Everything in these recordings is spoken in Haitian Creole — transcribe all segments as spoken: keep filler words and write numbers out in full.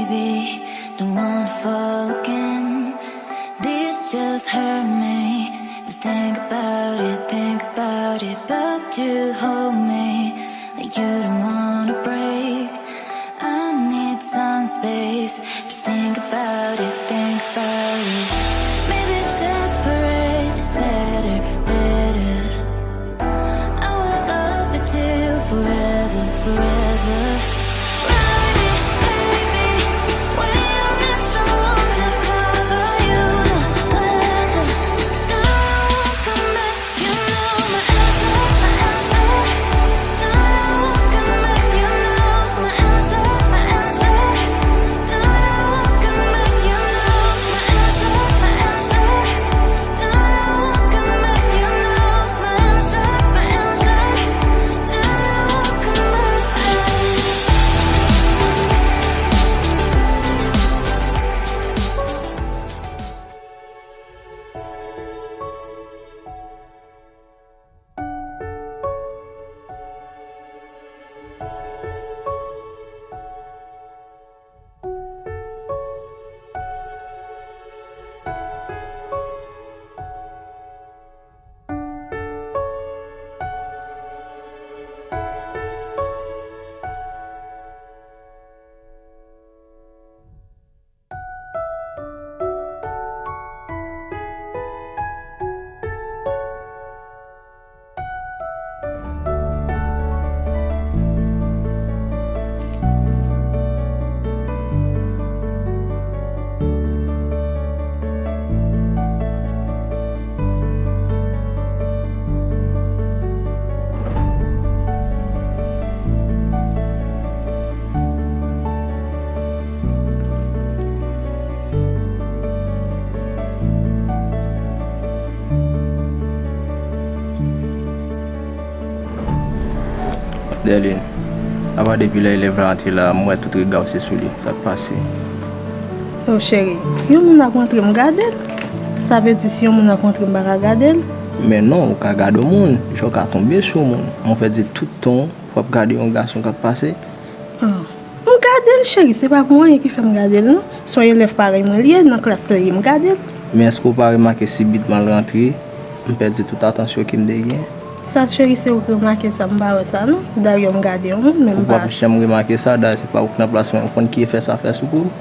Baby, don't wanna fall again. This just hurt me. Just think about it, think about it. But you hold me like you don't wanna break. I need some space. Just think about it, think about it. Maybe separate is better, better. I will love you till forever, forever. Baby, baby, when you need someone to cover you, no weather, no one come back. You know my answer, my answer. No one come back. You know my answer, my answer. No one come back. You know my answer, my answer. Derline, apa depi lè elèv la antre la, m wè tout rega w se sou li. Sa k pase? O cheri, yon moun ap rantre, m gade l. Sa vle di si yon moun ap rantre, m pa ka gade l? Men non, ou ka gade yon moun, jan w ka tonbe sou yon moun. Men w pèdi tout tan w, w ap gade yon gason k ap pase. Ah. M gade l, cheri, se pa pou anyen ki fè m gade l, non. Se yon elèv parèy mwen li ye, nan klas li ye, m gade l. Men èske w pa remake sibitman l rantre, m pèdi tout atansyon ke m te gen? Sa, cheri, se ou ki remake sa, m pa wè sa, non. Dayè, m gade yon moun, men m pa. Ou p ap janm remake sa, dayè, se pa ou ki nan plas mwen, ou konn ki efè sa fè sou kou m?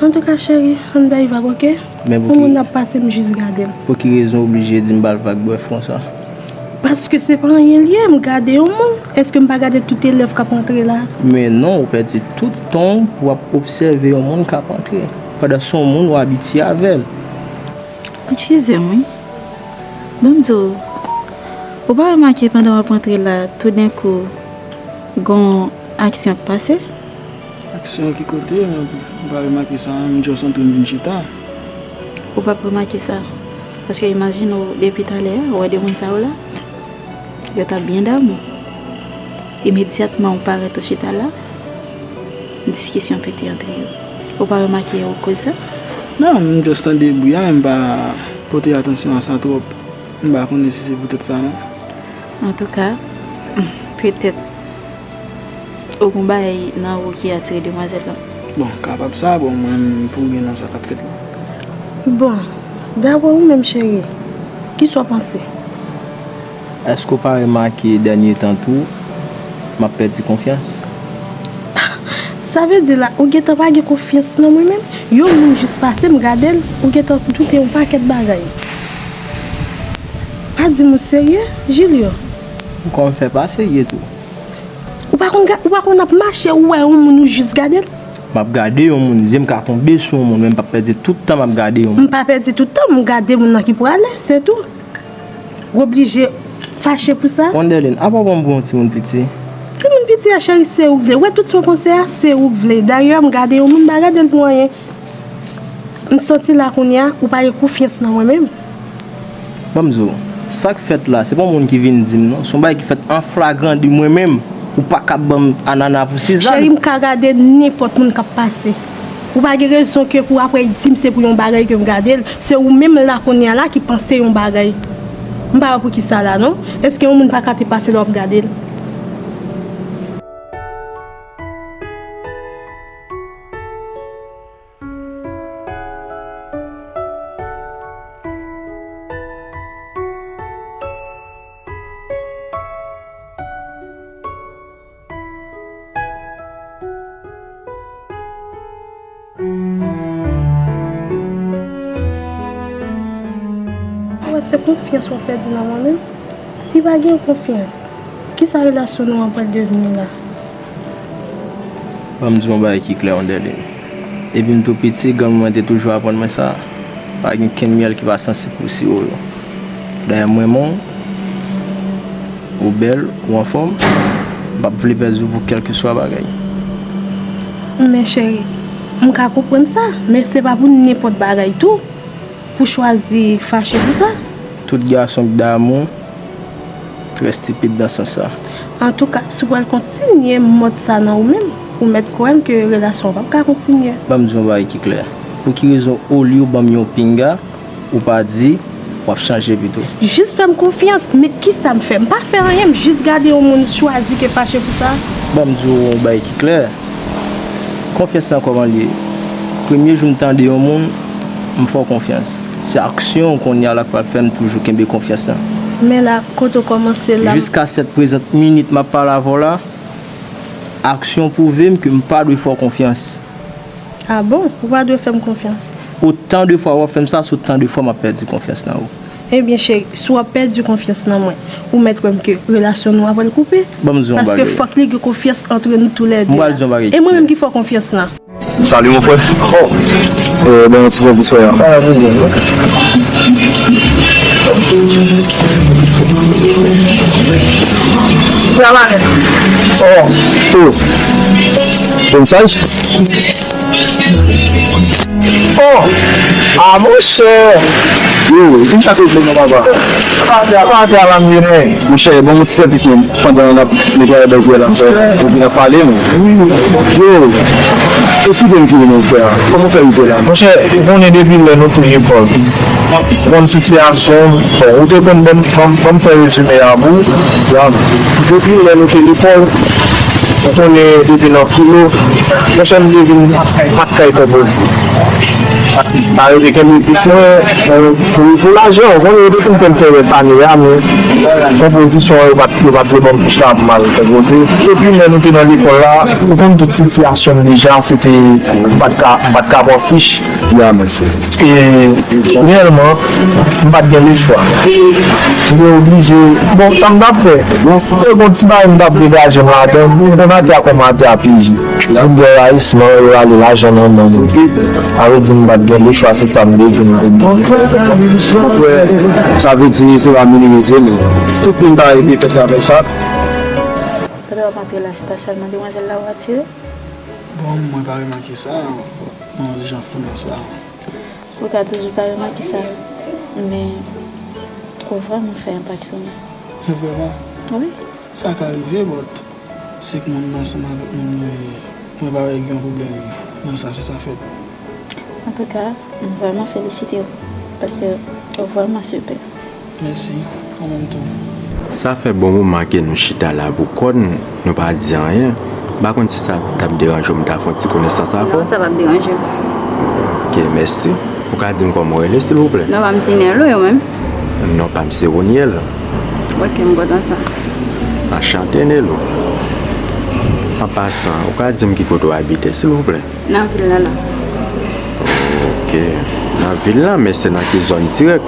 Antouka, cheri, ann bay vag, oke? Men pou ki. Yon moun ap pase, m jis gade l. Pou ki rezon w oblije di m ba l vag, brèf, konsa? Paske se pa anyen l ye, m gade yon moun. Èske m pa gade tout elèv k ap antre la? Men non, ou pèdi tout tan w pou w ap obsève yon moun k ap antre, pandan se yon moun w abitye avè l. Eskize m, wi. Ban m di w, ou pa remake pandan w ap antre la, toudenkou, gon aksyon k pase? Aksyon ki kote? M pa remake sa, m just antre m vin chita. Ou p ap remake sa? Paske imajine w, depi talè a, ou wè de moun sa yo la, yo t ap byen damou. Imedyatman ou parèt ou chita la, diskisyon pete antre yo. Ou pa remake ou koz sa? Non, m just tande bri a, men m pa pote atansyon a sa twòp. M pa konnen si se poutèt sa, non. Antouka, petèt ou gon bagay nan ou ki atire demwazèl lan. Bon, kapab sa, bon, mwen menm pou gen nan sa k ap fèt la. Bon, dapre ou menm, cheri, kisa w panse? Èske w pa remake dènye tan tou, m ap pèdi konfyans? Sa vle di la, ou gentan pa gen konfyans nan mwen menm? Yon moun jis pase, m gade l, ou gentan doute yon pakèt bagay. Pa di m ou serye, Julio. Kòman m fè pa serye tou? Ou pa konn ga-, ou pa konn ap mache, ou wè yon moun, ou jis gade l? M ap gade yon moun, zye m ka tonbe sou yon moun, men m p ap pèdi tout tan m ap gade yon moun. M pa pèdi tout tan, m gade moun nan ki prale, se tou. Ou oblije fache pou sa? Wanderline, apa w ban m pou yon timoun piti? Timoun piti a, cheri, se ou k vle. Ou wè tout sa w panse a, se ou k vle. Dayè, m gade yon moun, m pa gade l pou anyen. M santi la kounye a, ou pa gen konfyans nan mwen menm. Ban m di w, sa k fèt la, se pa yon moun ki vin di m non. Se yon bagay ki fèt an flagran de mwen menm. Ou pa ka ban m anana pou sizann. Cheri, m ka gade nenpòt moun k ap pase. Ou pa gen rezon ke pou apre di m se pou yon bagay ke m gade l. Se ou menm la kounye a la ki panse yon bagay. M pa wè poukisa la non. Èske yon moun pa ka te pase lè w ap gade l? Konfyans w ap pèdi nan mwen menm? Si pa gen konfyans, kisa relasyon nou an pral devni la? Ban m di w yon bagay ki klè, Anderline. Depi m tou piti, grann mwen te toujou aprann mwen sa. Pa gen kenn myèl ki pa sansib pou siwo yo. Dayè, m renmen w, ou bèl, ou anfòm, m p ap vle pèdi w pou kèlkeswa bagay. Men cheri, m ka konprann sa, men se pa pou nenpòt bagay tou. Pou chwazi fache pou sa? Tout gason k damou trè estipid nan sans sa. Antouka, si w pral kontinye mòd sa nan ou menm, ou mèt kwè m ke relasyon an p ap ka kontinye. Ban m di w yon bagay ki klè. Pou ki rezon, olye w ban m yon pinga, ou pa di w ap chanje pito? Jis fè m konfyans, men kisa m fè? M pa fè anyen, m jis gade yon moun chwazi ke fache pou sa. Ban m di w yon bagay ki klè. Konfyans lan kòman l ye? Premye jou m tande yon moun, m fè w konfyans. Se aksyon w kounye a la k pral fè m toujou kenbe konfyans lan. Men la, kote w kòmanse la? Jiska sèt prezant minit m ap pale avè w la, aksyon pwouve m ke m pa dwe fè w konfyans. A bon? Ou pa dwe fè m konfyans? Otan de fwa w ap fè m sa, se otan de fwa m ap pèdi konfyans nan ou. Ebyen, cheri, si w ap pèdi konfyans nan mwen, ou mèt kwè m ke relasyon nou an pral koupe. Ban m di w yon bagay. Paske fòk li gen konfyans antre nou toulède. M pral di w yon bagay. E mwen menm ki fè w konfyans lan. Salut mon frère. Oh. Euh, bon, ti sèvis frè. Ah, bon, bon. Travay. Oh. Oh. Bon, saj. Oh! Ah, monchè! Yo, di m sa k regle non, papa. Papa, papa, papa, m vini. Monchè, ban m yon ti sèvis non, pandan n ap netwaye bègwè la, frè. Ou vin ap pale, men. Yo, esplike m, frè, kòman w fè rive la? Monchè, ou konnen depi lè nou te lekòl. Ou konn sitiyasyon, bon, ou te konn ban m, ban m, ban m fè rezime a pou ou. Depi lè nou te lekòl, ou konnen depi nan filo, monchè, m te vin pa t kay konpoze. Sa yo te kenbe pis mwen, pou, pou lajan, ou konnen yo te fin fè m fè rès ane a, men konpozisyon an, yo pa t, yo pa t vle ban m pis la pou m al konpoze. Epi lè nou te nan lekòl la, ou konn tout sitiyasyon m deja, se te, m pa t ka, m pa t ka pran fich. Ya, mèsi. E, reyèlman, m pa t gen lechwa. M te oblije, bon, sa m t ap fè? Bon, se bon ti bagay m t ap degaje m ladan, m konn atè a kòman atè a pije. Moun gen rayisman, yo rale lajan nan men nou. Sa vle di m pa t gen lechwa, se sa m bezwen. Frè, sa vle di se pa minimize, men tout moun pa rive fè travay sa. Pandan w ap antre la, se pa sèlman demwazèl la ou atire? Bon, mwen pa remake sa, non, jan fou nan sa. Ou ka toujou ta remake sa, men ou vrèman fè enpak sou mwen. Vrèman? Wi. Sa ka rive, but se k moun nan ansanm avèk moun mwen ye, mwen pa wè gen yon pwoblèm nan sa, si sa fèt. Antouka, m vrèman felisite w, paske ou vrèman sipè. Mèsi, ou menm tou. Sa fè bon moman ke nou chita la pou kò n, nou pa di anyen. M pa konn si sa t ap deranje w m ta fè yon ti konesans avè w. Non, sa p ap deranje m. Ok, mèsi. Ou ka di m kòman w rele, silvouplè? Non, pa m se Nèlo, ou menm? Non, pa m se Roniel. Ok, m kontan sa. Anchante, Nèlo. An pasan, ou ka di m ki kote w abite, silvouplè? Nan vil la la. Ok. Nan vil la, men se nan ki zòn dirèk?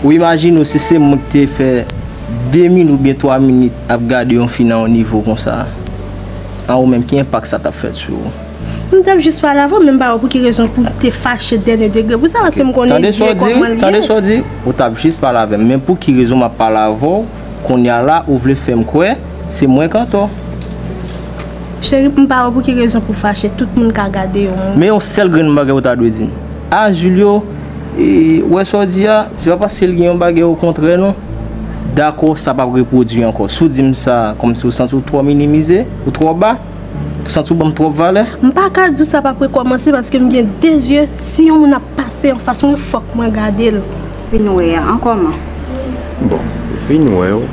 Ou imajine w si se mwen ki te fè de minit oubyen twa minit ap gade yon fi nan yon nivo konsa? An ou menm, ki enpak sa t ap fèt sou ou? M t ap jis pale avè w, men m pa wè pou ki rezon pou m te fache dènye degre pou sa, paske m konnen je kòman l ye. Tande sa w di, ou t ap jis pale avè m, men pou ki rezon m ap pale avè w, kounye a la, ou vle fè m kwè se mwen k antò. Cheri, m pa wè pou ki rezon pou fache, tout moun ka gade yon moun. Men yon sèl grenn bagay ou ta dwe di m. A, Julio, e, ou wè sa w di a, se pa paske l gen yon bagay okontrè non. Dakò, sa p ap repwodui ankò. Si w di m sa kòmsi w santi w twò minimize, ou twò ba, ou santi w ban m twòp valè. M pa ka di w sa p ap rekòmanse paske m gen de zye. Si yon moun ap pase anfas mwen, fòk mwen gade l. Vin wè a, an kòman? Bon, vin wè w.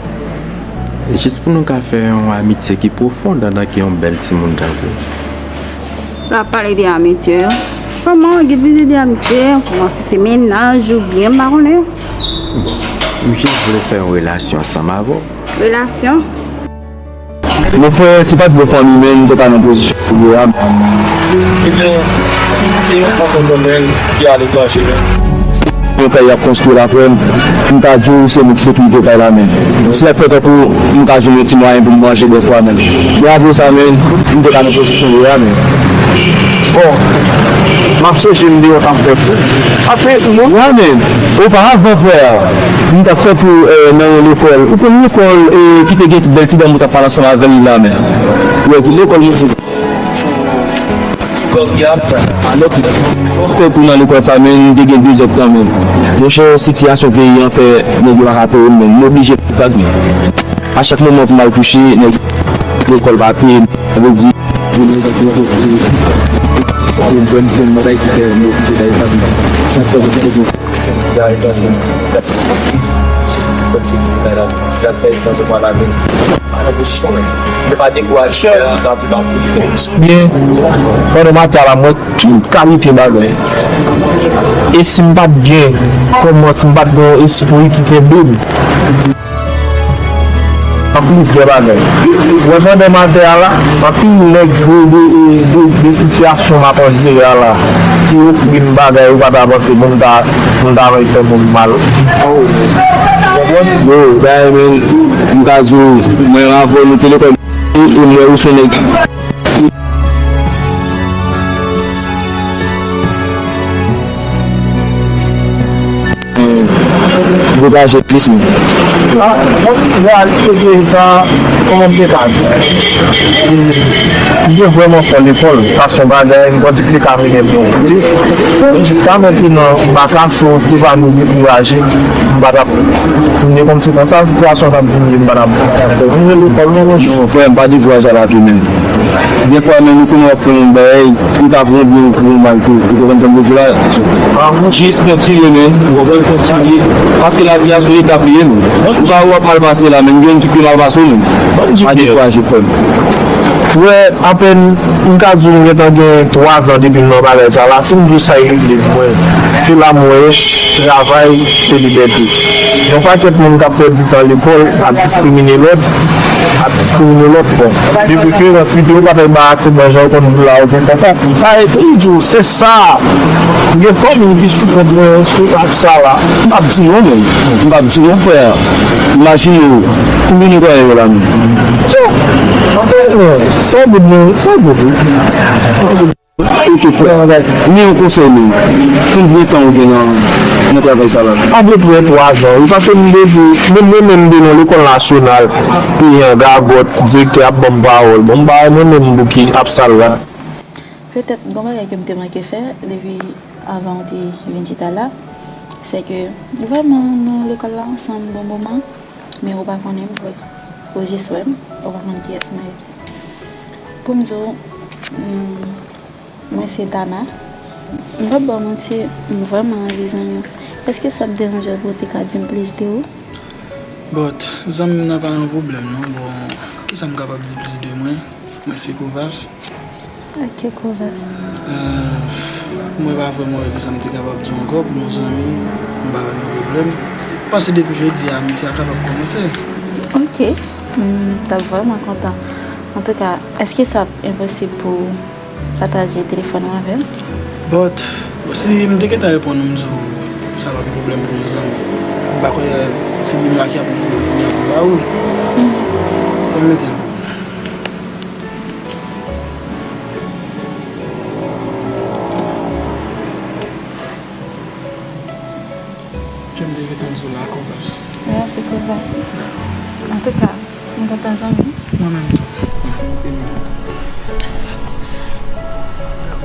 Jis pou nou ka fè yon amitye ki pwofon antanke yon bèl timoun tankou w. L ap pale de amitye. Kòman w gen plizyè de amitye? Kòman si se mennaj oubyen m pa konnen? Bon, m jis vle fè yon relasyon ansanm avè w. Relasyon? Mon frè, se pa t bon fanmi, men m te pa nan pozisyon pou yo a. Ebyen, se yon fanm nan men ki aletranje. Yon kay y ap konstwi la, frè m, m ka di w se mwen ki sekirite kay la, men. Si l ap fè tankou m ka jwenn yon ti mwayen pou m manje dèfwa, men. Men apre sa, men, m te ka nan pozisyon yo a, men. Bon, m ap sonje m deyò t ap fèt. Ap fè moun. Wi, men, oparavan, frè, m t ap fè kou, eh, nan yon lekòl. Ou konn lekòl, eh, ki te gen bèl ti dam ou t ap pale ansanm avè l la, men. Wi, ki lekòl, mesye? Kòk y ap, alò ke fòk ou nan lekòl sa, men, m te gen de zèt tan, men. Monchè, sitiyasyon peyi an fè nèg yo pa ka peye m, men. M oblije fè vag, men. A chak moman pou m al kouche, nèg lekòl pa peye m. Sa vle di, Byen, pandan maten la, mwen tout kalite bagay. E si m pa t gen kòman, si m pa t gen yon espri ki kenbe m, anplis de bagay. Mwen pandan maten a la, anpil nèg jwe de, de, de sitiyasyon m ap andire a la, ki ofri m bagay ou pa ta panse pou m ta, pou m ta fè moun mal. Ou konprann? Yo, bagay, men, m ka di w, mwen avè w nou te lekòl, e m wè ou se yon nèg Degaje plis, men. Ah, bon, reyalite de sa, kòman m te ka di? M te vrèman fò lekòl, sa se yon bagay, m panse ki te ka mennen pou yon kote. Men jiska mentenan, m pa kache w, si te pa nou dekouraje, m pa t ap, si m te konn se konsa sitiyasyon t ap vini, m pa t ap. Non, frè m, pa dekouraje a la tou, men. Dèfwa, men, nou konnen w ap fè yon bagay, ou ka pran byen, ou pran mal tou. Ou konprann sa m vle di la? Jis kontinye, men. Ou konprann? Kontinye. Paske lavi a se yon etap li ye, men. Ou pa wè w ap mal pase la, men. Gen yon ki pi mal pase w, men. Pa dekouraje, frè m. Wè, apèn, m ka di w, m gentan gen twa zan depi m nan bagay sa la. Si m di w sa e regle mwen, se la mwen ye, travay, se libète. Yon pakèt moun k ap pèdi tan lekòl, ap diskrimine lòt, ap diskrimine lòt bò. De preferans, pito yo pa t anbarase mwen jan yo konn di la, yo te kontan. Ay, pou m di w, se sa. Gen fanmi ki sou kont mwen, sou ak sa la. M p ap di non, men. M p ap di non, frè. Imajine w, konbyen netwaye yo la, men? Yo, anpil, men, se yon bout, men, se yon bout, wi. Se yon bout. Ok, frè. Men yon konsèy, men. Konbyen tan ou gen nan, nan travay sa la? Apeprè twa zan, wi, paske m depi, menm mwen menm m te nan lekòl nasyonal, peyi an gagòt, direktè ap ban m pawòl. Bon, m pa wè mwen menm m bouke ap sal la. Petèt, gon bagay ke m te manke fè, depi avan ou te vin chita la, se ke, vrèman, nou lekòl la ansanm bon moman, men ou pa konnen m vre. Ou jis wè m, ou pa konn kiyès mwen ye. Pou m di w, mm, Mwen se Dana. M p ap ba w manti, m vrèman anvi zanmi w. Èske sa ap deranje w pou w te ka di m plis de ou? But, zanmi m nan pa yon pwoblèm non. Bon, kisa m kapab di plis de mwen? Mwen se Kovas. Ok, Kovas. Euh, mwen pa vrèman wè kisa m te kapab di w ankò pou yon zanmi, m pa wè yon pwoblèm. M panse depi jodi a, amitye a kapab kòmanse. Ok, m t ap vrèman kontan. Antouka, èske sa ap enposib pou w pataje telefòn ou avè m? But, si m te gentan reponn ou, m di w, sa pa gen pwoblèm pou nou zanmi. M pa kwè se moun la ki ap pran pwoblèm pou ba ou l. Ban m mete l pou ou. Ke m te gentan di w la, Kovas. Mèsi, Kovas. Antouka, m kontan zanmi. Mwen menm tou.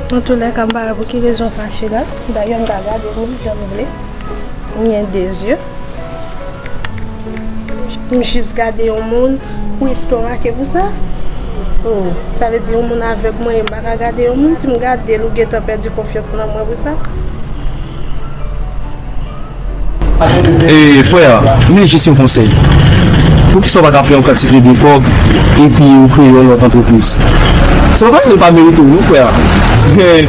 Antoulèka, m pa wè pou ki rezon w fache la. Dayè, m ka gade moun jan m vle. M gen de zye. M jis gade yon moun pou estomake pou sa. Oh, sa vle di yon moun avèg mwen ye, m pa ka gade yon moun. Si m gade l, ou gentan pèdi konfyans nan mwen pou sa. E, frè, men jis yon konsèy. Poukisa w pa ka fè yon kantite de kòb epi ou kreye yon lòt antrepriz? Se pa paske l pa merite w, non, frè. Gen,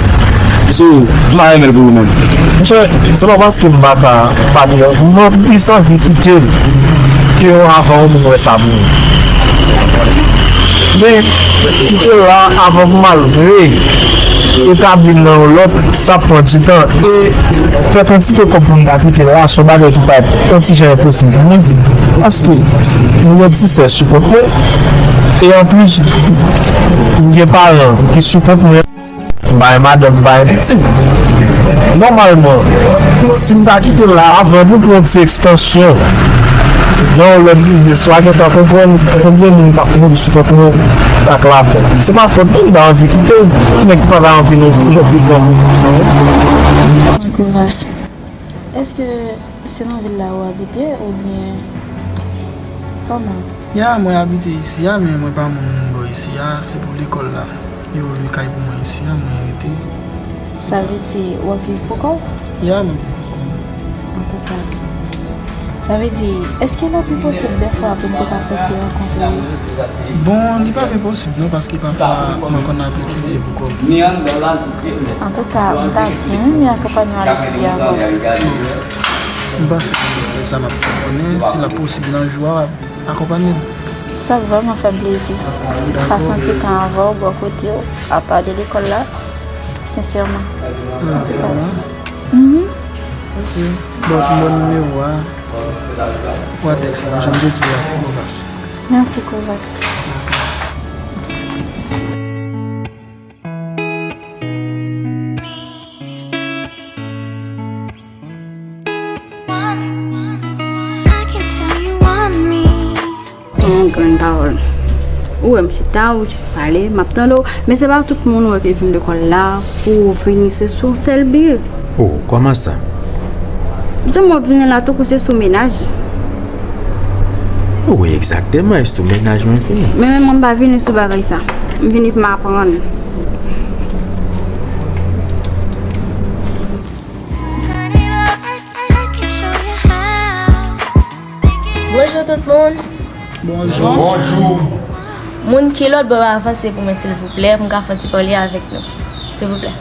so, m pa renmen l pou ou menm. Monchè, se pa paske m pa ka pale, m plis anvi kite l ke yon avan yon moun wè sa pou mwen. Men, kite la avan pou m al re etabli m nan yon lòt, sa pran ti tan. E fè kantite kòb pou m ta kite la, se yon bagay ki pa yon ti jan enposib pou mwen. Paske m gen ti sè sou kont mwen. E anplis, m gen paran ki sou kont mwen. M pa gen madanm, m pa gen pitit. Nòmalman, si m ta kite l la avan pou pran ti ekstansyon nan yon lòt biznis, w a gentan konprann konbyen moun k ap mouri sou kont mwen ak lafen. Se pa fòt mwen, m ta anvi kite l. Ki nèg ki pa ta anvi non, non, non. Kovas, èske se nan vil la ou abite oubyen kòman? Ya, mwen abite isi a, men mwen pa moun bò isi a, se pou lekòl la. Yo loui kay pou mwen isi a, mwen rete. Sa vle di, w ap viv pou kò w? Ya, mwen viv pou kò mwen. Antouka, sa vle di, èske l ap pi posib dèfwa pou n te ka fè ti rankontre? Bon, li pa enposib non, paske pafwa mwen konn ap etidye pou kò m. Antouka, m ta byen renmen akonpanye w al etidye avè w. M panse m fè sa m ap fè konnen, si l ap posib nan jou a, w ap akonpanye m. Sa vrèman fè m plezi. Dakò. Pase yon ti tan avè w bò kote w, apa de lekòl la, sensèman. Ah, vrèman? Mhm. Ok. Bon, m ban w nimewo a. W a tèks mwen, jan m te di w la, se Kovas. Mèsi, Kovas. Yon grenn pawòl. Ou wè m chita, ou jis pale, m ap tande w, men se pa tout moun ou wè ki vin lekòl la pou w vini, se sou yon sèl bi. Oh, kòman sa? Di m w ap vini la tankou se sou mennaj. Wi, egzakteman, e sou mennaj mwen vini. Men, men mwen m pa vini sou bagay sa. M vini pou m aprann. Bonjou tout moun. Bonjou. Bonjou. Moun ki lòt bò yo avanse pou mwen silvouplè, pou m ka fè yon ti pale avèk nou. Silvouplè.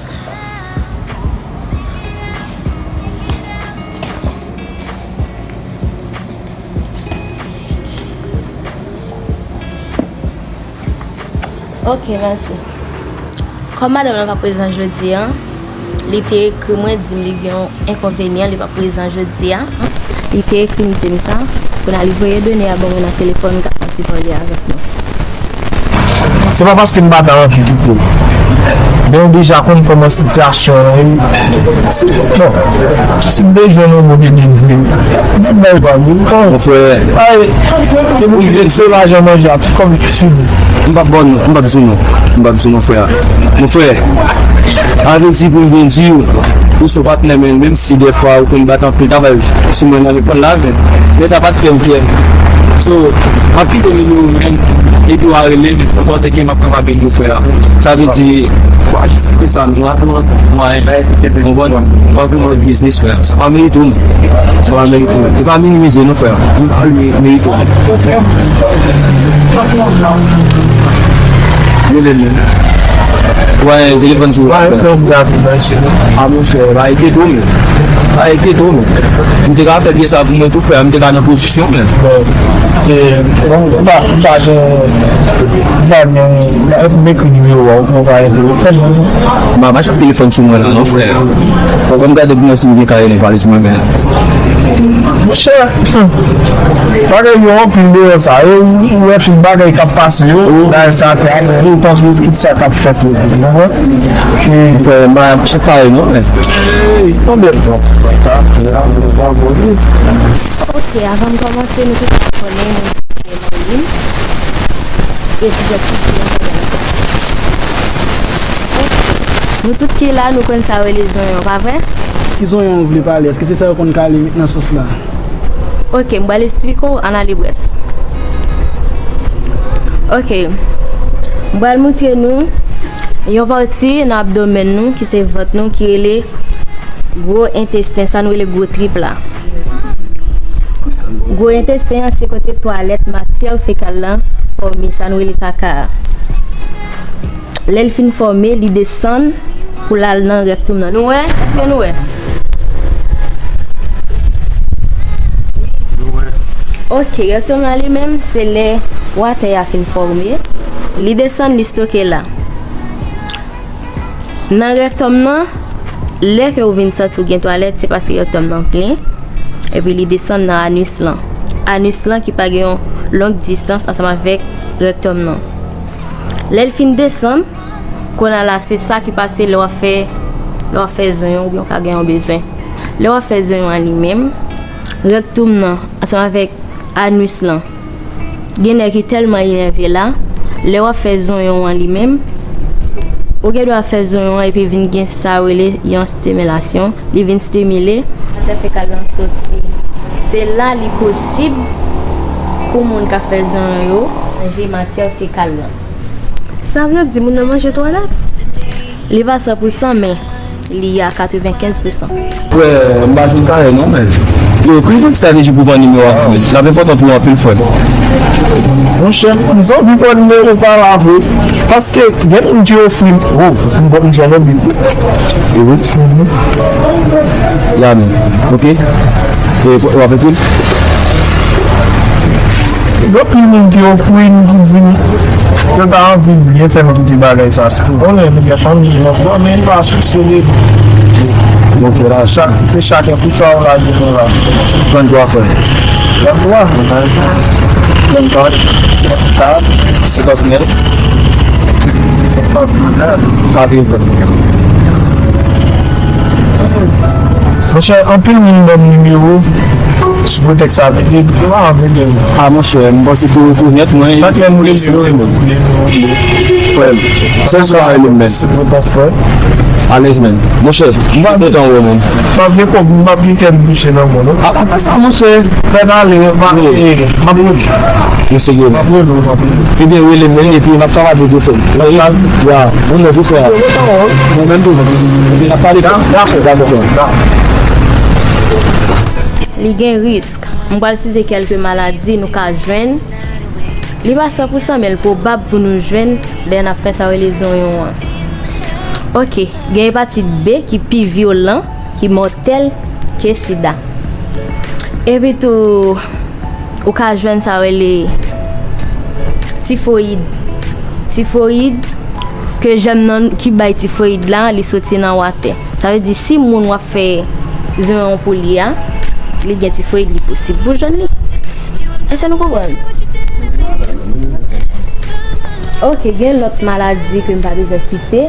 Ok, mèsi. Kòm madanm lan pa prezan jodi a, li te ekri mwen, di m li gen yon enkonvenyan, li pa prezan jodi a. Li te ekri m, di m sa. Kounye a li voye done a ban mwen nan telefòn, m ka fè yon ti pale avèk nou. Se pa paske m pa ta anvi kite l. Men w deja konn kòman sitiyasyon an ye. Bon, si m te jwenn yon moun ki vin vre, m bay pa moun. Mon frè, ay, se lajan manje a, tout kòb fini. M p ap ba w non, m p ap di w non. M p ap di w non, frè. Mon frè, sa vle di pou m byen di w, ou se yon patnè, men menm si dèfwa ou konn bat anpil travay sou mwen nan lekòl la, men, men sa pa t fè m pyè. So, m ap kite nimewo w, men, epi w a rele m, m panse ke m ap kapab ede w, frè. Sa vle di, w a jis kite sa, nou a, nou a, nou a, nou a, w konprann? W ap vin yon biznis, frè. Sa pa merite w, non. Sa pa merite w. E pa minimize, non, frè. Ou pa merite w. Rele m. Wè, telefòn sou ou. A, monchè, pa enkyete w, men. Pa enkyete w, men. M te ka fè byen sa pou mwen tou, frè. M te ka nan pozisyon, men. Bon, e, bon, m pa, m pa gen, m pa gen, m ekri nimewo a, ou pa enterese m. M pa, pa chak telefòn sou mwen la, non, frè. Fòk m gade pou mwen si m gen kaye nan valiz mwen, men. Monchè, bagay yo anpil deyò sa. E ou, ou wè tout bagay k ap pase yo, bagay sa te ale, ou panse tout sa k ap fèt yo, ou konprann? E frè, m pa, m pa chak kaye, non, men. Ey, tonbe. Ok, avan m kòmanse, nou tout ap konnen, mwen se Marilyn. Etidyan ki byen konnen. Ok. Nou tout ki la, nou konn sa yo rele zonyon, pa vre? Ki zonyon w vle pale? Èske se sa yo konn kale nan sòs la? Ok, m pral esplike w, ann ale brèf. Ok. M pral moutre nou yon pati nan abdomen nou, ki se vant nou, ki rele gwo entesten, sa nou rele gwo trip la. Gwo entesten an se kote twalèt, matyè fekal lan fòme, sa nou rele kaka a. Lè l fin fòme, li desann pou l al nan rèktom nan. Nou wè? Èske nou wè? Ok, rèktom nan li menm, se lè watè a fin fòme. Li desann, li stoke la. Nan rektòm nan, lè ke w vin santi w gen twalèt, se paske rektòm nan plen, epi li desann nan anis lan. Anis lan ki pa gen yon long distans ansanm avèk rektòm nan. Lè l fin desann, kounye a la, se sa ki pase lè w ap fè, lè w ap fè zonyon oubyen w ka gen yon bezwen. Lè w ap fè zonyon an li menm, rektòm nan ansanm avèk anis lan. Gen nèg ki tèlman enève la, lè w ap fè zonyon an li menm, ou gen dwa fè zonyon an epi vin gen sa yo rele yon stimilasyon, li vin stimile, matyè fekal lan soti. Se la li posib pou moun k ap fè zonyon yo manje matyè fekal lan. Sa vle di moun nan manje twalèt? Li pa san pou san, men li a katrevenkenz pou san. Frè, m pa jwenn kare non, men. Yo, ki yon estrateji pou pran nimewo a, frè? L ap enpòtan pou ou anpil, frè. Monchè, m zanmi pran nimewo sa la vre. Paske gen moun ki ofri m. Oh, m pran m jwenn anpil. E wi. Ya men. Ok. E w ap ekri l? Gen anpil moun ki ofri m, ki di m, yo ta anvi byen fè m kite bagay sa. Konnen nou gen fanmi, men, men pa sou sere. Donk, se la, chak, se chaken pou sa w lage nou la. Trannntwa, frè. Trannntwa? Trannkat, kat, senkant nèf, senkant nèf, katrevennkat. Monchè, anpil moun ban m nimewo sou pretèks sa, men yo pa anvi de m. A, monchè, m panse ke ou rekonèt mwen, e ou prezante mwen. Frè m, sèl sou kare menm, men. Alèz, men. Monchè, m pa kontan wè w, men. M ap gen kòb, m ap gen kè m touche nan mwen, non. A, pa sa, monchè. Fè n ale, m ap, e, m ap rele. Mesye yo. M ap rele w, m ap rele w. Ebyen, rele m, men, epi n ap travay pou yo fè. Ya, bon, mèsi, frè. Mwen menm tou. Epi n ap pale. Dakò. Dakò, frè. Li gen risk. M pral site kèlke maladi nou ka jwenn. Li pa san pou san, men l pwobab pou nou jwenn lè n ap fè sa yo rele zonyon an. Ok, gen epatit B ki pi vyolan, ki mòtèl ke sida. Epi tou, ou ka jwenn sa yo rele tifoyid. Tifoyid, ke jèm nan ki bay tifoyid la, li soti nan watè. Sa vle di, si moun w ap fè zonyon pou li a, li gen tifoyid, li posib pou jwenn li. Èske nou konprann? Ok, gen lòt maladi ke m pa bezwen site.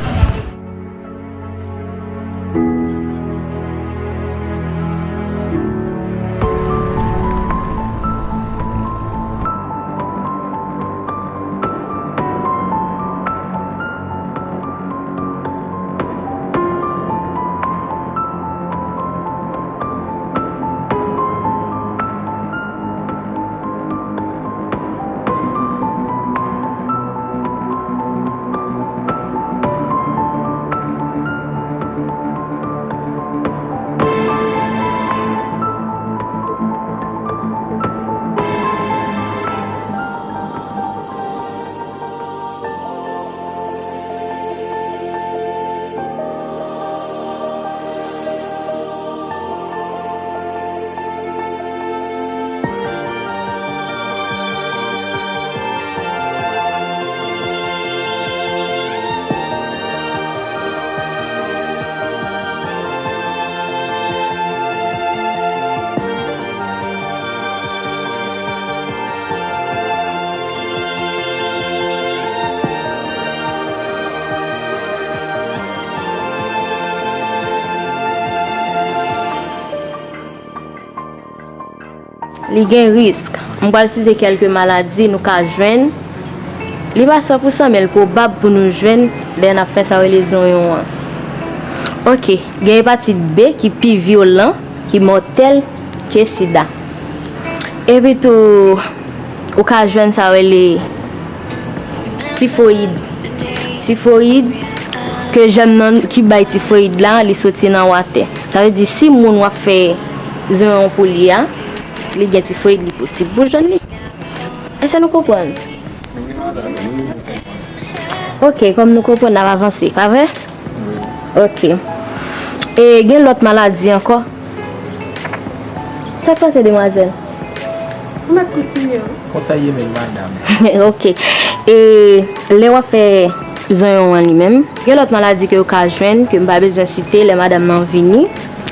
Li gen risk. M pral site kèlke maladi nou ka jwenn. Li pa san pou san, men l pwobab pou nou jwenn lè n ap fè sa yo rele zonyon an. Ok, gen epatit B ki pi vyolan, ki mòtèl ke sida. Epi tou, ou ka jwenn sa yo rele tifoyid. Tifoyid, ke jèm nan ki bay tifoyid la, li soti nan watè. Sa vle di, si moun w ap fè zonyon pou li a, li gen tifoyid, li posib pou jwenn li. Èske nou konprann? Ok, kòm nou konprann, n ap avanse, pa vre? Ok. E gen lòt maladi ankò? Sa k pase, demwazèl? Ou mèt kontinye, wi. Konsa ye menm, madanm. Ok. E lè w ap fè zonyon an li menm, gen lòt maladi ke yo ka jwenn, ke m pa bezwen site, lè madanm nan vini,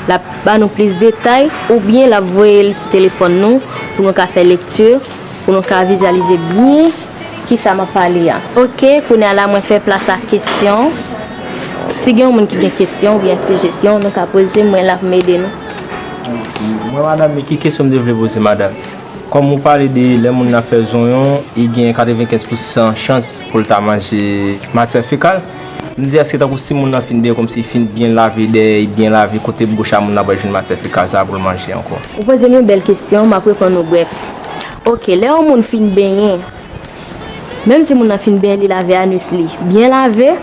l ap ba nou plis detay, oubyen l ap voye l sou telefòn nou, pou nou ka fè lekti, pou nou ka vizyalize byen kisa m ap pale a. Ok, kounye a la, mwen fè plas a kesyon. Si gen yon moun ki gen kesyon oubyen sijesyon, nou ka poze, mwen la pou m ede nou. Mwen, madanm, men ki kesyon m te vle poze, madanm? Kòm ou pale de lè moun nan fè zonyon, li gen katrevenkenz pousan chans pou l ta manje matyè fekal. M di, èske tankou si moun nan fin dèyè, kòmsi li fin byen lave dèyè, li byen lave kote bouch a moun nan, pral jwenn matyè fekal sa a pou l manje ankò? Ou poze m yon bèl kesyon, m ap reponn ou brèf. Ok, lè yon moun fin benyen, menm si moun nan fin benyen, li lave anis li, byen lave,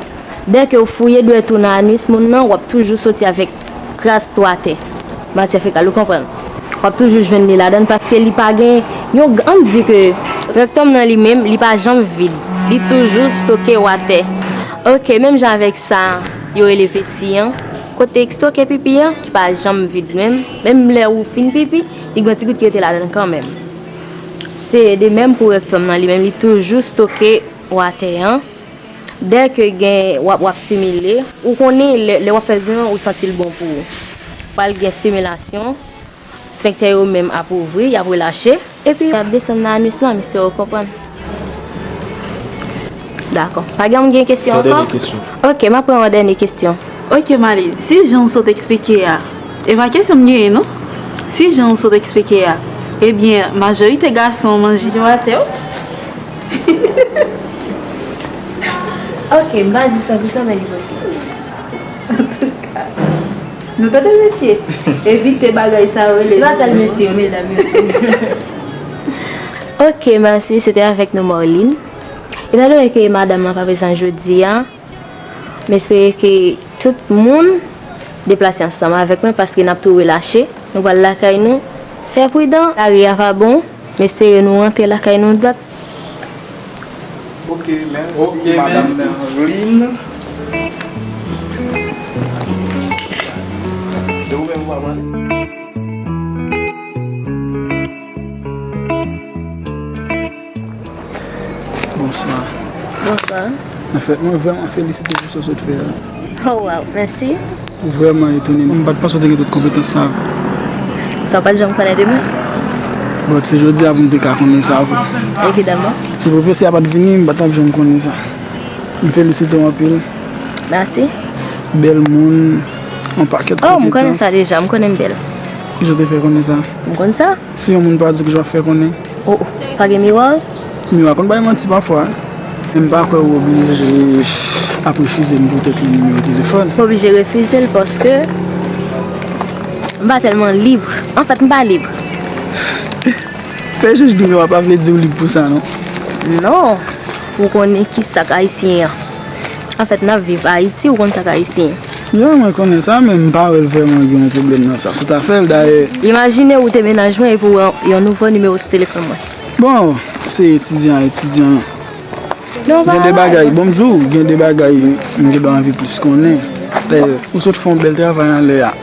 dèke w fouye dwèt ou nan anis moun nan, w ap toujou soti avèk kras sou atè. Matyè fekal, ou konprann? W ap toujou jwenn li ladan l paske li pa gen yon, ann di ke rektòm nan li menm, li pa janm vid. Li toujou stoke w atè. Ok, menm jan avèk sa yo rele vesi an, kote stoke pipi an, ki pa janm vid menm, menm lè ou fin pipi, li gen yon ti gout ki rete ladan l kanmenm. Se de menm pou rektòm nan, li menm, li toujou stoke w atè an. Dèke gen, w ap, w ap stimile, ou konnen lè, lè w ap fè zonyon, ou santi l bon pou ou. Pral gen stimilasyon, sfenktè yo menm ap ouvri, y ap relache, epi y ap desann nan anis lan, m espere w konprann. Dakò. Pa gen moun gen kesyon ankò? Yon dènye kesyon. Ok, m ap pran yon dènye kesyon. Ok, Marline, si jan w sot eksplike a, e pa kesyon m genyen non. Si jan w sot eksplike a, ebyen, majorite gason manje yo atè, wi. Ok, m pa di san pou san, men li posib. Antouka, nou tande mesye, evite bagay sa yo rele. Se pa sèl mesye yo, medam yo tou. Ok, mèsi, se te avèk nou Marline. Etandone ke madanm nan pa prezan jodi a, m espere ke tout moun deplase ansanm avèk mwen paske n ap tou relache. Nou pral lakay nou. Fè pridan, lari a pa bon. M espere nou rantre lakay nou dwat. Ok, mèsi, ok, madanm mèsi. Marline. E ou menm, maman? Bonswa. Bonswa. Anfèt, mwen vrèman felisite pou sa w sot fè a. Oh, wow, mèsi. Ou vrèman etone m. M pa t panse w te gen tout konpetans sa a. Sa w pa t janm konnen de mwen? Bon, se jodi a pou m te ka konnen sa vre. Evidaman. Si pwofesè a pa t vini, m pa t ap janm konnen sa. M felisite w anpil. Mèsi. Bèl moun, yon pakèt konpetans. Oh, m konnen sa deja, m konnen m bèl. Kijan w te fè konnen sa? M konn sa. Si yon moun pa di w, kijan w ap fè konnen? Oh, oh, pa gen miwa? Miwa konn bay manti pafwa. Men m pa kwè ou oblije ap refize m poutèt yon nimewo telefòn. M oblije refize l paske m pa tèlman lib. Anfèt, m pa lib. Fè jij nimewo a pa vle di w lib pou sa, non. Non. Ou konnen ki sa k ayisyen an. Anfèt, n ap viv Ayiti, ou konn sa k ayisyen. Non, mwen konnen sa, men m pa wè l vrèman gen yon pwoblèm nan sa. Si w ta fè l, dayè. Imajine ou te mennaj mwen epi w wè yon nouvo nimewo sou telefòn mwen. Bon, se etidyan a etidyan. Non, gen de bagay, bon, m di w, gen de bagay m gen dwa anvi plis konnen. Dayè, ou sot fè yon bèl travay anlè a.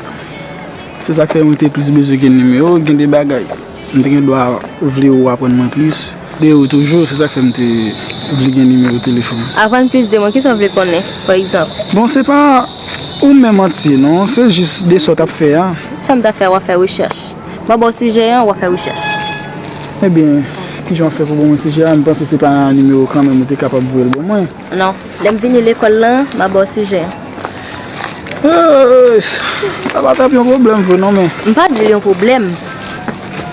Se sa k fè mwen te plis bezwen gen nimewo, gen de bagay. M te gen dwa vle ou aprann mwen plis de ou toujou, se sa k fè m te vle gen nimewo telefòn. Aprann plis de mwen, kisa w vle konnen, pa egzanp? Bon, se pa ou menm antye, non, se jis de sa w t ap fè a. Sa m t ap fè a, w ap fè rechèch. M ap ba w sijè an, w ap fè rechèch. Ebyen, kijan w ap fè pou ban mwen sijè a? M panse se pa nimewo kanmenm ou te kapab voye l ban mwen. Non. Lè m vini lekòl lan, m a ba w sijè an. Ey, sa pa t ap yon pwoblèm vre non, men. M pa di l yon pwoblèm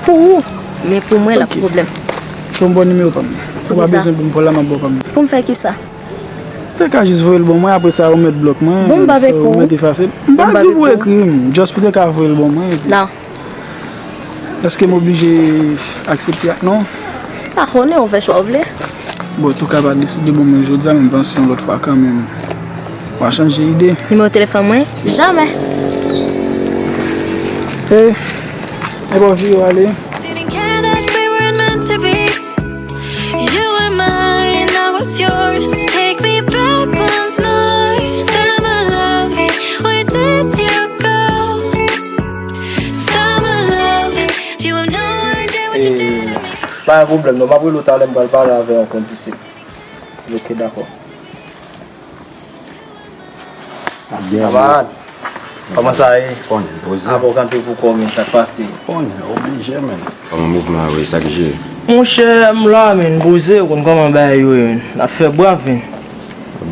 pou ou, men pou mwen l ap pwoblèm. Ok. Bon, m ba w nimewo pa m. Pou kisa? Ou pa bezwen pou m ba w la, m ap ba w pa m. Pou m fè kisa? Ou te ka jis voye l ban mwen, apre sa ou mèt blòk mwen, ou mèt efase l. M pa di pou ekri m, just pou te ka voye l ban mwen, epi. Non. Èske m oblije aksepte ak non? Pa konnen, ou fè chwa w vle. Bon, antouka, pa deside ban mwen jodi a, men m panse yon lòt fwa kanmenm, w a chanje ide. Nimewo telefòn mwen? Jamè! Ey, e bò vire w ale. Didn't care that we weren't meant to be. You were mine, I was yours. Take me back once more. Summer love, where did you go? Summer love, you have no idea what you did to me. Pa gen pwoblèm non, m ap rele w talè, m pral pale avè yon kondisip. Ok, dakò. Kamarad, kòman sa ye? Konnen, poze. Apa w kanpe pou kò w, men sa k pase? Konnen, oblije, men. Kòman mouvman yo ye, sa k jere? Monchè, m la, men, poze, ou konn kòman bagay yo ye, men. N ap fè brav, men.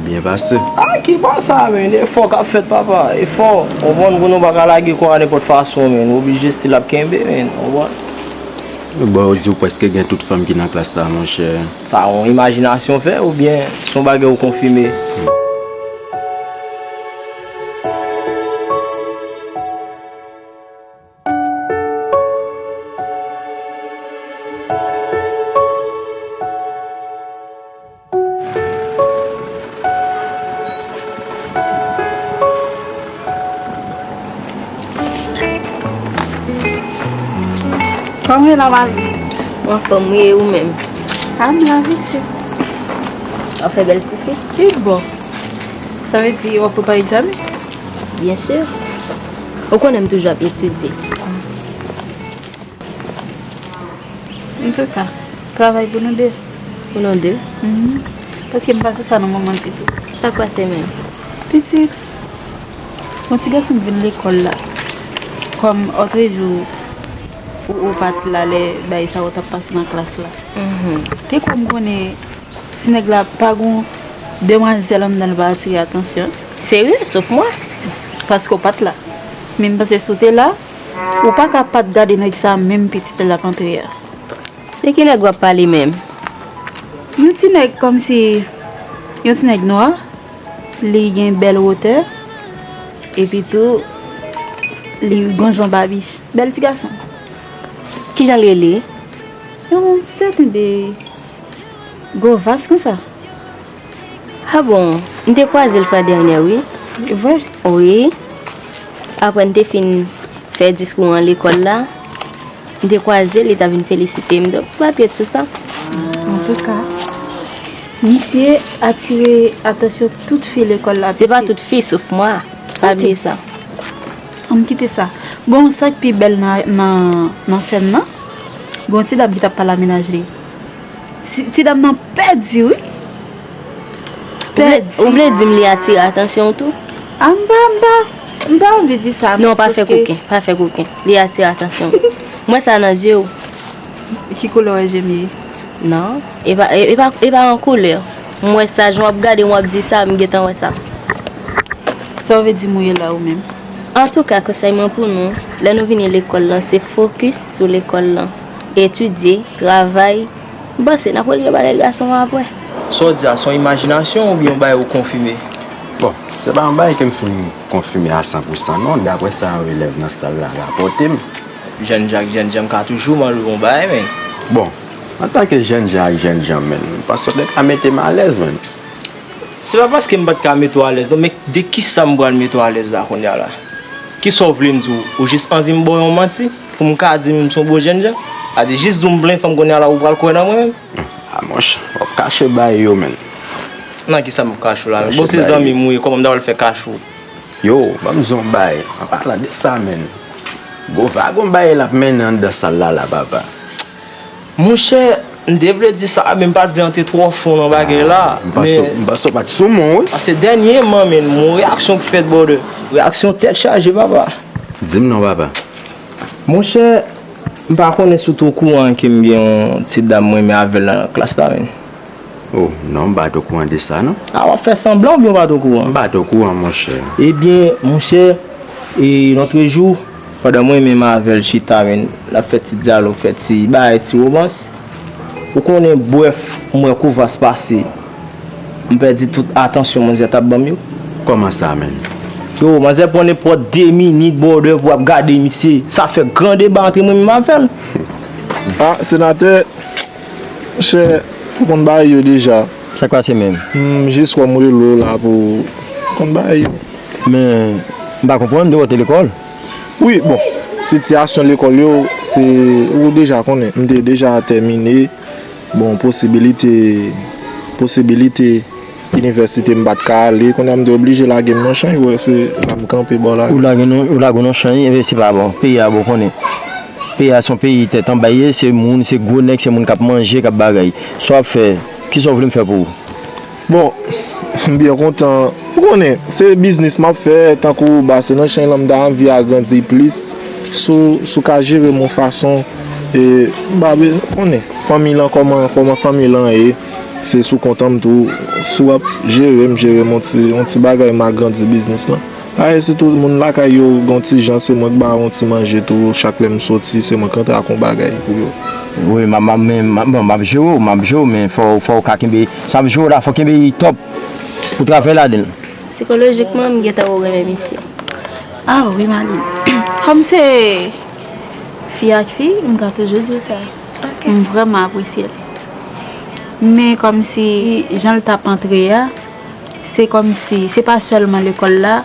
Byen pase. A, ki pa sa, men? Efò k ap fèt, papa. Efò. Konprann, pou nou pa ka lage kò a nenpòt fason, men. Nou oblije still ap kenbe, men. Konprann? Bon, yo di w prèske gen tout fanm ki nan klas la, monchè. Sa yon imajinasyon w fè oubyen se yon bagay ou konfime? Kòman w ye la, Mali? M anfòm, wi, e ou menm? A, m la, pitit. W ap fè bèl tifi? Ki bon. Sa vle di w ap prepare egzamen? Byen si. Ou konnen m toujou ap etidye. Antouka, travay pou nou de. Pou nou de? Mhm. Paske m pa sou sa nan moman ditou. Sa k pase menm? Pitit, yon ti gason k vin lekòl la. Kòm òtrejou ou, ou pa t la lè bagay sa yo t ap pase nan klas la. Mhm. Te kwè m konnen ti nèg la pa gon demwazèl anndan l pa atire atansyon. Serye? Sof mwen. Paske w pa t la. Men m panse si w te la, ou pa ka pa t gade nèg sa a menm pitit lè l ap antre a. De ki nèg w ap pale menm? Yon ti nèg kòmsi, yon ti nèg nwa, li gen bèl wotè, epi tou, li gon jan babich. Bèl ti gason. Kijan l rele? Yon sèten de Gwo vas konsa. A bon, m te kwaze l fwa dènyè, wi. Vre? Wi. Apre n te fin fè diskou an lekòl la, m te kwaze l, li t ap vin felisite m. Donk, m pa trete sou sa. Antouka, misye atire atansyon tout fi lekòl la. Se pa pitit. Tout fi, sof mwa. Pa bliye sa. Ann kite sa. Bon, sa k pi bèl nan, nan, nan sèn nan, gon ti dam ki t ap pale a mennaj li. Ti, ti dam nan pèdi, wi. Ou vle, pèdi. Ou vle di m li atire atansyon w tou? A, m pa, m pa, m pa anvi di sa, non, men pa fè koken, pa fè koken. Li atire atansyon w. M wè sa nan zye w. Ki koulè w wè je m ye? Non, e pa, e, e pa, e pa yon koulè. M wè sa, jan w ap gade m, w ap di sa, m gentan wè sa. Sa w vle di m ou ye la ou menm? Antouka, konsèy mwen pou nou, lè nou vini lekòl lan, se fokis sou lekòl lan. Etidye, travay. M panse n ap regle bagay gason an apre. Sa w di a, se yon imajinasyon oubyen yon bagay ou konfime? Bon, se pa yon bagay ke m fin konfime a san pou san non, daprè sa yon elèv nan sal la rapòte m. Jènjan ak jènjan, m ka toujou mande w yon bagay, men. Bon, antanke jènjan ak jènjan, men, m panse w te ka mete m alèz, men. Se pa paske m pa t ka mete w alèz non, men de kisa m pral mete w alèz la kounye a la? Kisa w vle m di w? Ou jis anvi m ba w yon manti pou m ka di m se yon bon jènjan? A di jis di w m plen fanm kounye a la ou pral kwè nan mwen menm? A monchè, w ap kache bagay yo, men. Nan kisa m ap kache w la menm? Bon, se zanmi m ou ye, kòman m ta pral fè kache w? Yo, ban m di w yon bagay, an palan de sa, men. Gwo vagon bagay l ap mennen anndan sal la, la, papa. Monchè, m te vle di sa, men m pa t vle antre twò fon nan bagay la. Ah, m panse, men m panse w pa t sou men w, wi. Paske dènyèman, men, m wè yon reyaksyon k fèt, brother. Reyaksyon tèt chaje, papa. Di m non, papa. Monchè, m pa konnen si w te okouran ke m gen yon ti dam mwen renmen avè l nan klas la, men. Oh, non, m pa t okouran de sa, non. A, w ap fè sanblan oubyen w pa t okouran? M pa t okouran, monchè. Ebyen, monchè, e, lòtrejou, pandan mwen menm avè l chita, men, n ap fè ti dyalòg, fè ti bagay, ti womans. Ou konnen, brèf, m wè kou vas pase. M pèdi tout atansyon manzè t ap ban m yo. Kòman sa, menn? Yo, manzè pran nenpòt de minit, brother, pou ap gade misye. Sa fè gran deba antre mwen menm avè l. Ah, senatè, monchè, ou konn bagay yo deja. Sa k pase menm? M jis wè m rele w la pou konn bagay yo. Men, m pa konprann, depi w te lekòl? Wi, bon, sitiyasyon lekòl yo, se, ou deja konnen, m te deja tèmine. Bon, posibilite, posibilite inivèsite m pa t ka ale, kounye a m te oblije lage m nan Chany, ou wè se la m kanpe bò lari. Ou lage nou, ou lage w nan Chany, e se pa bon. Peyi a bon, konnen. Peyi a se yon peyi tèt anba ye, se moun, se gwo nèg, se moun k ap manje, k ap bagay. Sa w ap fè, kisa w vle m fè pou ou? Bon, m byen kontan. Ou konnen, se biznis m ap fè, tankou ba se nan chay lan m ta anvi agrandi plis. Si w, si w ka jere m yon fason, e, m pa be-, konnen, fanmi lan, kòman, kòman fanmi lan ye, se sou kont an m tou. Si w ap jere m, jere m yon ti, yon ti bagay, m agrandi biznis lan. Paske sitou moun lakay yo, gen yon ti jan, se mwen k ba yo yon ti manje tou, chak lè m soti, se mwen k rantre ak yon bagay pou yo. Wi, m ap, m ap, men, m ap, bon, m ap jere w, m ap jere w, men fò, fò w ka kenbe, sa m ap jere w la, fò w kenbe li tòp pou travay ladan l. Sikolojikman, m gentan wè w renmen misye. Ah wi, Marline. Kòm se fi ak fi, m ka toujou di w sa. Ok. M vrèman apresye l. Men kòmsi jan l t ap antre a, se kòmsi, se pa sèlman lekòl la,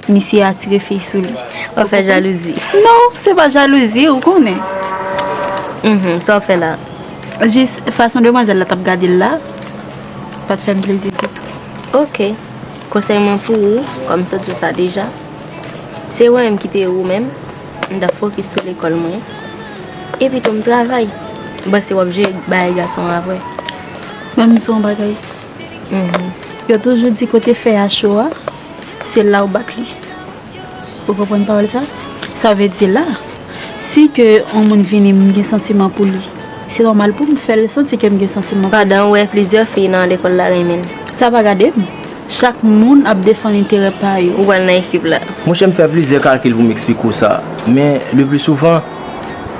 misye atire fi sou li. W ap fè jalouzi. Non, se pa jalouzi, ou konnen. Mhm, sa w ap fè la? Jis fason demwazèl la t ap gade l la, pa t fè m plezi ditou. Ok. Konsèy mwen pou ou, kòm m sot di w sa deja, se ou menm ki te ou menm, m t ap fokis sou lekòl mwen. Epi tou, m travay. M panse w ap jere bagay gason an apre. Men m di w yon bagay. Mhm. Yo toujou di kote fè a cho a, se la w bat li. Ou konprann pawòl sa? Sa vle di la, si ke yon moun vini, m gen santiman pou li, se nòmal pou m fè l santi ke m gen santiman pou li. Pandan w wè plizyè fi nan lekòl la renmen l. Sa pa gade m. Chak moun ap defann enterè pa yo. Ou pral nan ekip la. Monchè, m fè plizyè kalkil pou m eksplike w sa. Men, le pli souvan,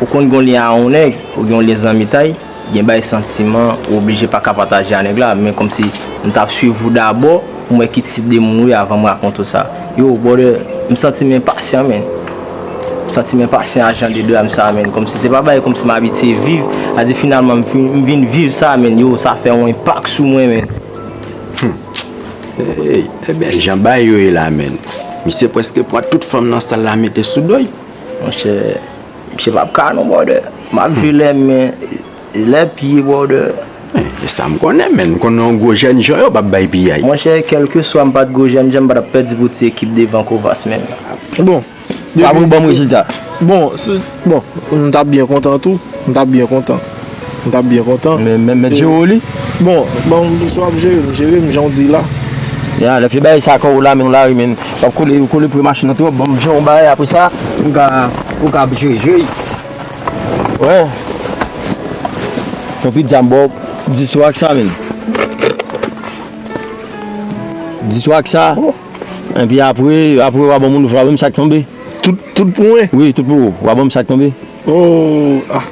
ou konn gen yon lyen a yon nèg, ou gen yon lyen zanmitay, gen bay santiman, ou oblije pa ka pataje a nèg la, men kòmsi m t ap swiv ou dabò, pou m wè ki tip de moun ou ye avan m rakonte w sa. Yo, brother, m santi m enpasyan, men. M santi m enpasyan a jan de dram sa, men. Kòmsi se pa bay kòmsi m abitye viv, sa di finalman m vin, m vin viv sa, men. Yo, sa fè yon enpak sou mwen, men. Hmm. Hey, ebyen, jan bay yo ye la, men. Misye prèske pran tout fanm nan sal la mete sou do l. Monchè, misye p ap ka non, brother. M ap jwe lè men, lè pye, brother. Eh, e sa m konnen, men m konnen yon gwo jènjan yo p ap bay piyay. Monchè, kèlkeswa m pa t gwo jènjan, m pa t ap pèdi pou ti ekip de Vankovas, men. Bon, pa pou bon rezilta. Bon, se, bon, m t ap byen kontan tou. M t ap byen kontan. M t ap byen kontan. Men, men, men Djero li? Bon, bon, si w ap jere m, jere m jan w di la. Ya, lè fè bagay sa kò w la, men w la, wi, men. W ap kole, w kole pre machin nan twòp. Bon, m jan w bagay, apre sa, m ka, ou ka ap jere, jere. Wè. Yon pizza m ba w dis euro ak sa, men. Dis euro ak sa. Oh. Epi apre, apre, w a ban moun frape m sa k tonbe. Tout, tout pou mwen? Wi, tout pou ou. W a ban m sa k tonbe. Oh, ah.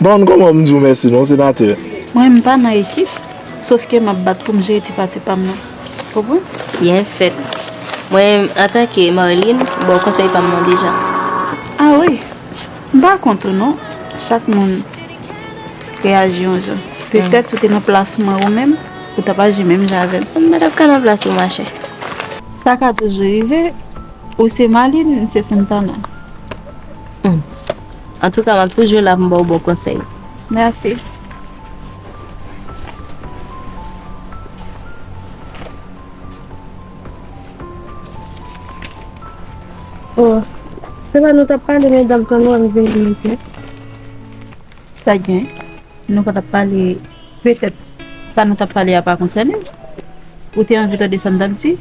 Bon, kòman m di w mèsi non, senatè? Mwen, m pa nan ekip, sòf ke m ap bat pou m jere ti pati pa m nan. Konprann? Byen fèt. Mwen, antanke Marline, m ba w konsèy pa m nan deja. Ah wi. M pa kont ou non. Chak moun reyaji yon jan. Petèt si w te nan plas mwen ou menm, ou t ap aji menm jan avè m. M pa t ap ka nan plas ou, machè. Sa ka toujou rive. Ou se Marline, m se Santana. Hmm. Antouka, m ap toujou la pou m ba w bon konsèy. Mèsi. Oh, se pa nou t ap pale, medam, kan nou ann vini, ok? Sa gen? Nou pa t ap pale, petèt sa nou t ap pale a pa konsène w. Ou te anvi tande sa m t ap di?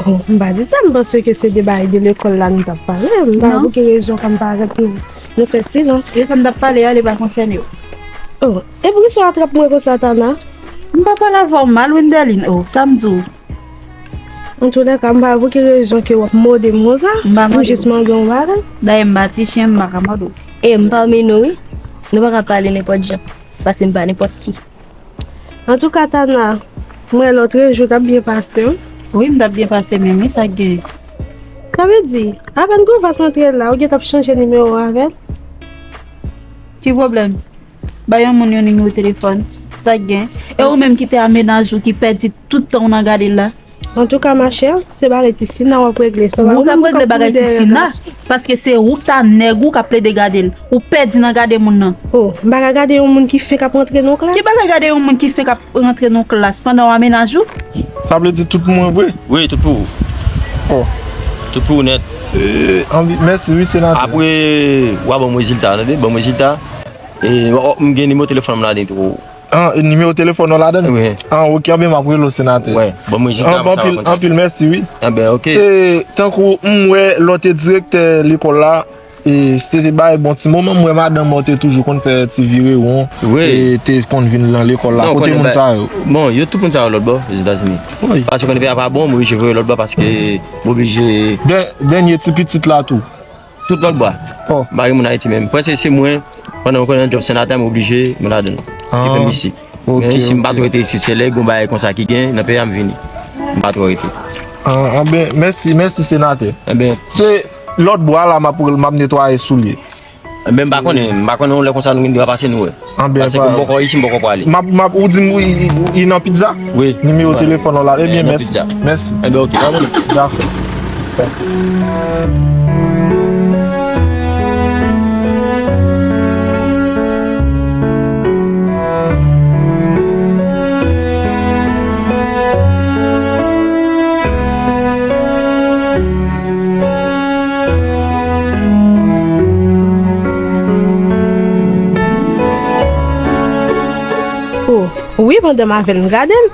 Oh, m pa di sa, m panse ke se de bagay de lekòl la nou t ap pale. M pa wè pou ki rezon ke m pa reponn. Nou fè silans. E sa m t ap pale a, li pa konsène w. Oh, e poukisa w atrap mwen konsa, Tana? M pa pale avè w mal, Wenderline. Oh, sa m di w? Antoulèka, m pa wè pou ki rezon ke w ap mòde m konsa. M pa mòde w. M jis mande w yon bagay. Dayè, m pa ti chen, m pa ka mòde w. E, m pami nou, wi. Nou pa ka pale nenpòt jan, paske m pa nenpòt ki. Antouka, Tana, m wè lòtrejou t ap byen pase, wi. Wi, m t ap byen pase menm, wi, sa k genyen? Sa vle di, apèn Govas antre la, ou gentan ap chanje nimewo avè l? Ki pwoblèm? Ba yon moun yon nimewo telefòn. Sa k gen? E ou menm ki te a mennaj ou ki pèdi tout tan w nan gade l la? Antouka, machè, se bagay ti Sina w ap regle. Ou k ap regle bagay ti Sina, paske se ou k ta nèg ou k ap plede gade l. Ou pèdi nan gade moun nan. Oh, m pa ka gade yon moun ki fenk ap rantre nan yon klas? Ki bagay gade yon moun ki fenk ap rantre nan yon klas pandan w a mennaj ou? Sa vle di tout pou mwen vre? Wi, tout pou ou. Oh. Tout pou ou nèt. Mèsi wi, senatè. Apre, w a ban m rezilta, tande? Ban m rezilta. E, w a, m gen nimewo telefòn m ladan tou. Ah, e nimewo telefòn ou ladan? Wi. Ah, ok, anben m ap rele w, senatè. Wi, ban m rezilta. Anben, anpil, anpil mèsi, wi. Anben, ok. E, tankou m wè lè w te direktè lekòl la, e, se te bay bon ti moman, m wè madanm ou te toujou konn fè ti virewon, wi, e te konn vin nan lekòl la. Kote moun sa yo? Bon, yo tout moun sa yo lòt bò, Ozetazini. Wi. Paske konnen peyi a pa bon, m oblije voye lòt bò paske m oblije. Dè-, dènye ti pitit la tou. Tout lòt bò. Oh. M pa gen moun Ayiti menm. Prèske se mwen, pandan m konnen djòb senatè, m oblije mwen ladan l. Ki fè m isi. Men isi, m pa twò rete isi. Se lè gon bagay konsa ki gen, nan peyi a m vini. M pa twò rete. Ah, anben, mèsi, mèsi, senatè. Enben. Se lòt bò a la m ap, m ap netwaye soulye. Enben, m pa konnen, m pa konnen yon lè konsa nou gen dwa pase nou wè. Anben, pase pou m bòkò isi, m bòkò pwale. M ap, m ap, ou di m li nan pizza? Wi. Nimewo telefòn ou la. Ebyen, mèsi. Mèsi. Enben, ok, pa pwoblèm. Dakò. Oh, wi, pandan m avè l, m gade l.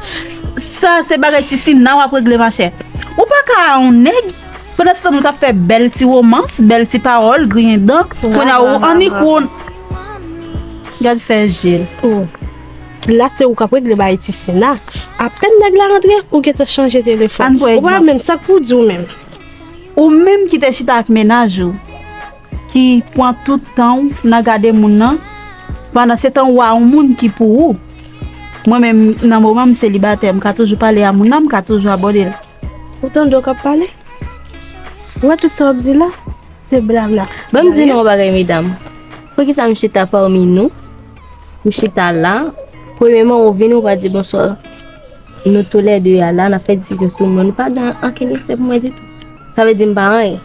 Sa se bagay ti Sina w ap regle, machè. Ou pa ka a yon nèg, pandan se tan nou t ap fè bèl ti womans, bèl ti pawòl, griyen dan, kounye a ou annik ou. Gad fè je l. Oh. La se ou k ap regle bagay ti Sina. Apèn nèg la rantre, ou gentan chanje telefòn. Ou pa menm sa k pou di w menm. Ou menm ki te chita ak mennaj ou, ki pran tout tan w nan gade moun nan, pandan se tan ou a yon moun ki pou ou. Mwen menm, nan moman m selibatè, m ka toujou pale a moun nan, m ka toujou abòde l. Ou tande w k ap pale? Ou wè tout sa w ap di la? Se blabla. Ban m di nou yon bagay, medam. Poukisa m chita pami nou? M chita la. Premyeman, ou vini, ou pa di bonswa. Nou toulède a la, n ap fè diskisyon sou mwen. Nou pa gen ankenn respè pou mwen ditou. Sa vle di m pa anyen.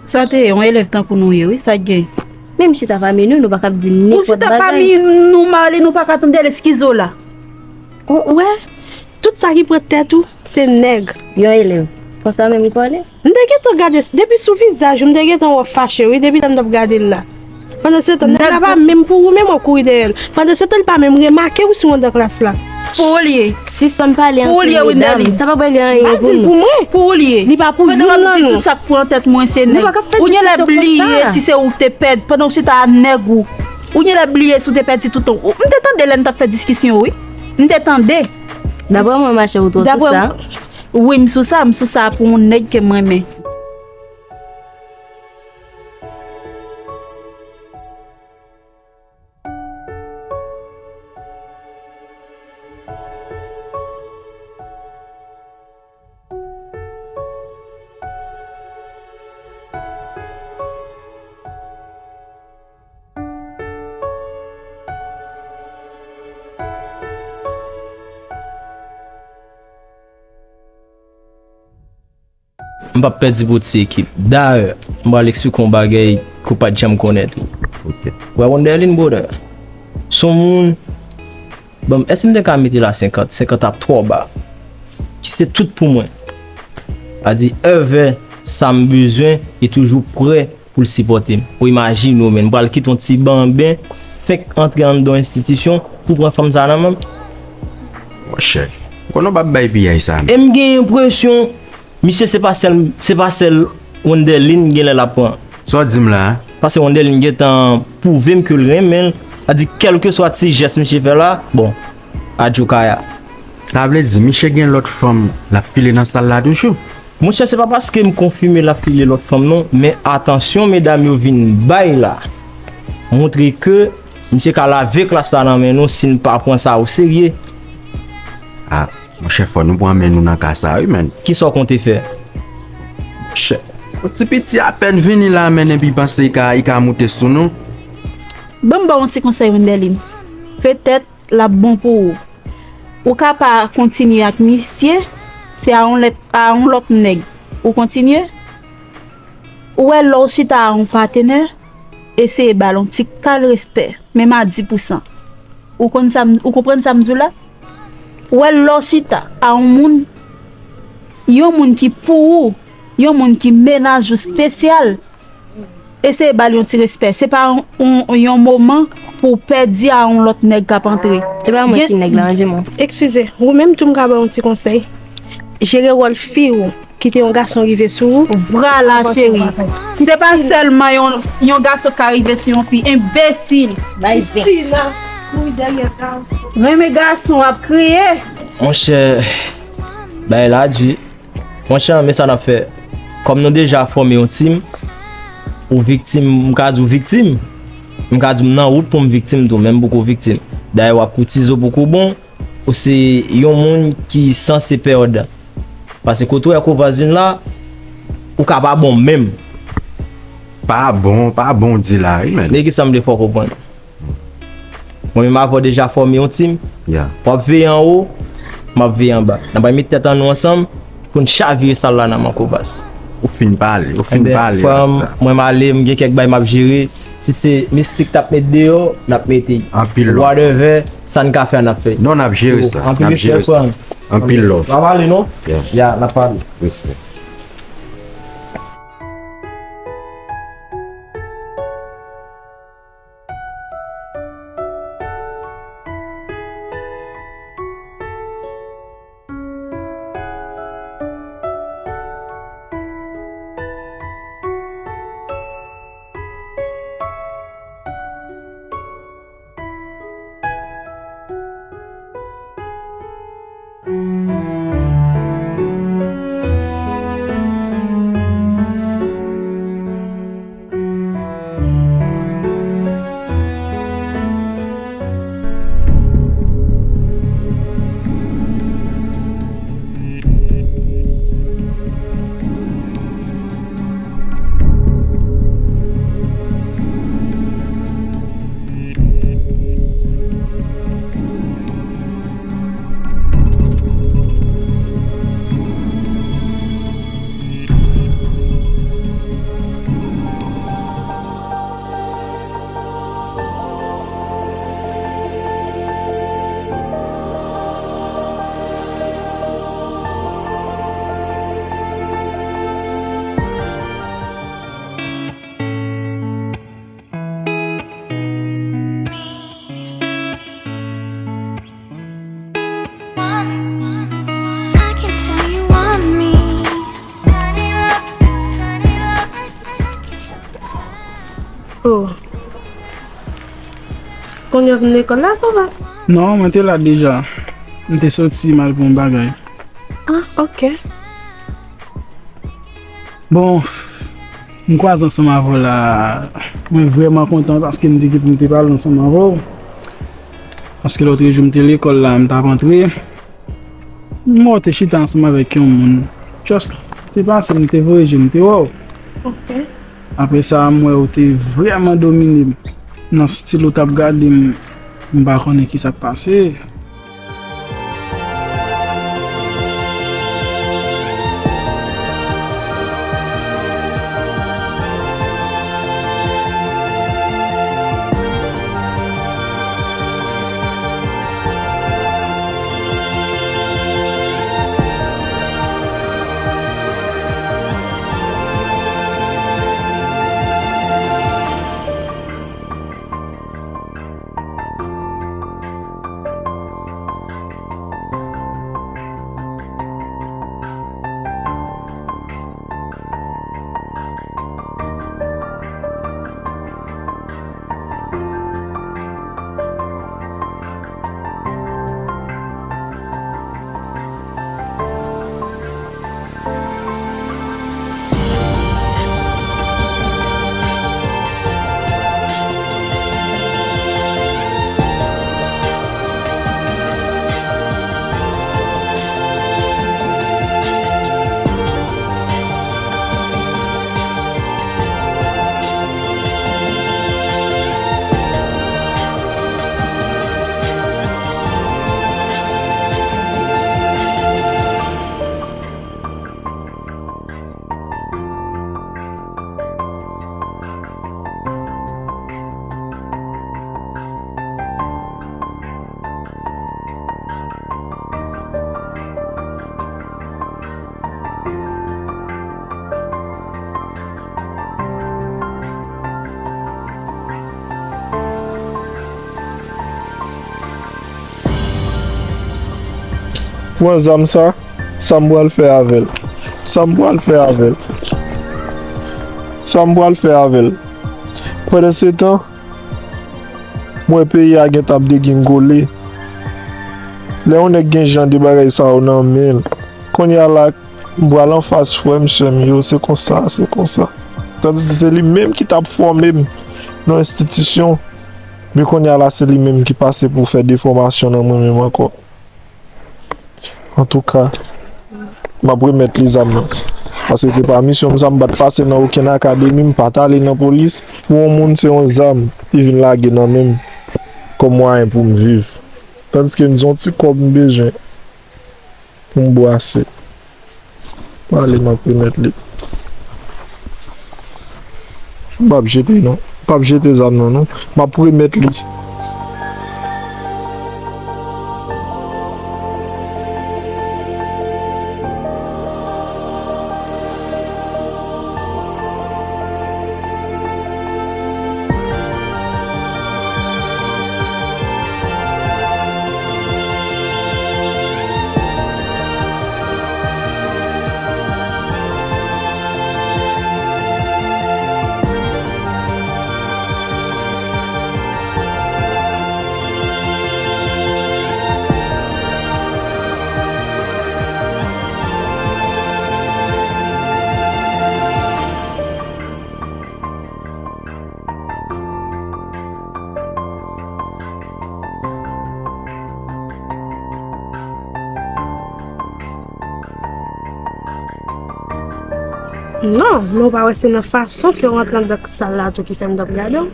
Sa te ye, yon elèv tankou nou ye, wi, sa k gen? Men m chita pami nou, nou pa ka ap di nenpòt bagay. Ou chita pami nou, Marlene, ou pa ka tande l, eskize w la. Ou wè, tout sa ki pran tèt ou, se nèg. Yon elèv. Konsa menm li pale? M te gentan gade, depi sou vizaj ou, m te gentan wè w fache, wi, depi lè m t ap gade l la. Pandan se tan, nèg la pa menm pou ou menm w ap kouri dèyè l. Pandan se tan, li pa menm remake w sou yon dan klas la. Pou ou l ye. Sispann pale anpil, medam. Sa p ap regle anyen pou nou. Pou ou l ye. Li pa pou youn nan nou. Pandan w ap di tout sa k pran tèt mwen, se nèg. Ou genlè bliye si se ou k te pèd pandan w chita a nèg ou. Ou genlè bliye si w te pèdi tout tan. M te tande lè n t ap fè diskisyon, wi. M te tande. Daprè mwen, machè, ou twò sou sa. Wi, m sou sa, m sou sa pou yon nèg ke m renmen. M p ap pèdi pou ti ekip. Dayè, m pral eksplike w yon bagay ke w pa t janm konnen tou. Ou wè Wonderline, brother? Se yon moun, bon, èske m te ka mete l a senkant? Senkant ap twò ba. Ki se tout pou mwen. Sa di, èvè sa m bezwen, li toujou prè pou l sipòte m. Ou imajine w, menn, m pral kite yon ti banben fenk antre anndan yon enstitisyon pou pran fanm sa nan men m. Monchè, konnen w p ap bay piyay sa, menn. E m gen enpresyon, misye se pa sèl, se pa sèl Wonderline genlè l ap pran. Sa w di m la a? Paske Wonderline gentan pwouve m ke l renmen l. Sa di, kèlkeswa ti jès misye fè la, bon, adyo Kaya. Sa vle di, misye gen lòt fanm l ap file nan sal la toujou? Monchè, se pa paske m konfime l ap file lòt fanm non, men atansyon medam yo vin bay la montre ke misye ka lave klas la nan men nou si n pa pran sa oserye. Ah, monchè, fò nou pran men nou nan ka sa wi, menn. Kisa w konte fè? Monchè. Yon ti piti apèn vini la, menn, epi panse li ka, li ka moute sou nou. Ban m ba w yon ti konsèy, Wendeline. Petèt l ap bon pou ou. Ou ka pa kontinye ak misye, se a yon lèt, a yon lòt nèg ou kontinye. Ou wè lè w chita a yon patenè, eseye ba l yon ti kal respè, menm a di pousan. Ou konn sa m, ou konprann sa m di w la? Ou wè lè w chita a yon moun, yon moun ki pou ou, yon moun ki menaj ou espesyal, eseye ba l yon ti respè. Se pa yon, yon, yon moman pou w pèdi a yon lòt nèg k ap antre. E pa mwen ki nèg la, ranje mwen. Eskize, ou menm tou m ka ba w yon ti konsèy. Jere wòl fi w. Kite yon gason rive sou ou. Vwala, cheri. Se pa sèlman yon, yon gason k ka rive sou yon fi. Enbesil. Bay zen. Renmen gason ap kriye. Monchè, bagay la di. Monchè, men sa n ap fè. Kòm nou deja fòme yon team, ou viktim, m ka di w viktim. M ka di w m nan wout pou m viktim tou, menm pou ko viktim. Dayè, w ap koutize pou ko bon. Ou se yon moun ki sanse pèd. Paske kote w wè Kovas vin la, ou ka pa bon menm. Pa bon, pa bon di la, wi, men. Men ki sa m vle fè w konprann. Mwen menm avè w deja fòme yon team. Yeah. W ap veye anwo, m ap veye anba. N ap met tèt an nou ansanm pou n chavire sal la nan men Kovas. Ou fin pale, ou fin pale, Rasta. Mwen m ale, m gen kèk bay m ap jere. Si se mistik t ap met deyò, n ap mete. Anpil love. Whatever, sa n ka fè, n ap fè. Non, n ap jere sa. Anpil respè, frè m. Anpil love. N ap pale, non? Yeah. Ya, n ap pale. Respè. Oh. Kounye a w vin lekòl la, Kovas? Non, mwen te la deja. M te soti m al pou yon bagay. Ah, ok. Bon, m kwaze ansanm avè w la. Mwen vrèman kontan paske m te gen pou m te pale ansanm avè w. Paske lòtrejou m te lekòl la, m t ap antre. M wè w te chita ansanm avèk yon moun. Just, te pase, m te voye je m, m te wè w. Ok. Apre sa, m wè w te vrèman domine m. Nan stil ou t ap gade m, m pa konnen ki sa k pase. Pran zam sa, sa m pral fè avè l? Sa m pral fè avè l? Sa m pral fè avè l? Pandansetan, m wè peyi a gentan ap degingole. Lè yon nèg gen jan de bagay sa yo nan men l, kounye a la, m pral anfas frè m, sè m yo, se konsa, se konsa. Tandis se li menm ki t ap fòme m nan enstitisyon, men kounye a la, se li menm ki pase pou fè defòmasyon nan mwen menm ankò. Antouka, m ap remèt li zam nan. Paske se pa misyon m sa, m pa t pase nan okenn akademi, m pa t ale nan polis. Pou yon moun se yon zam, li vin lage nan men m kòm mwayen pou m viv. Tandiske m di yon ti kòb m bezwen pou m bwase. Pale m ap remèt li. M p ap jete non. M p ap jete zam nan non. M ap remèt li. Non, men w pa wè se nan fason ke w rantre anndan sal la tou ki fè m t ap gade w?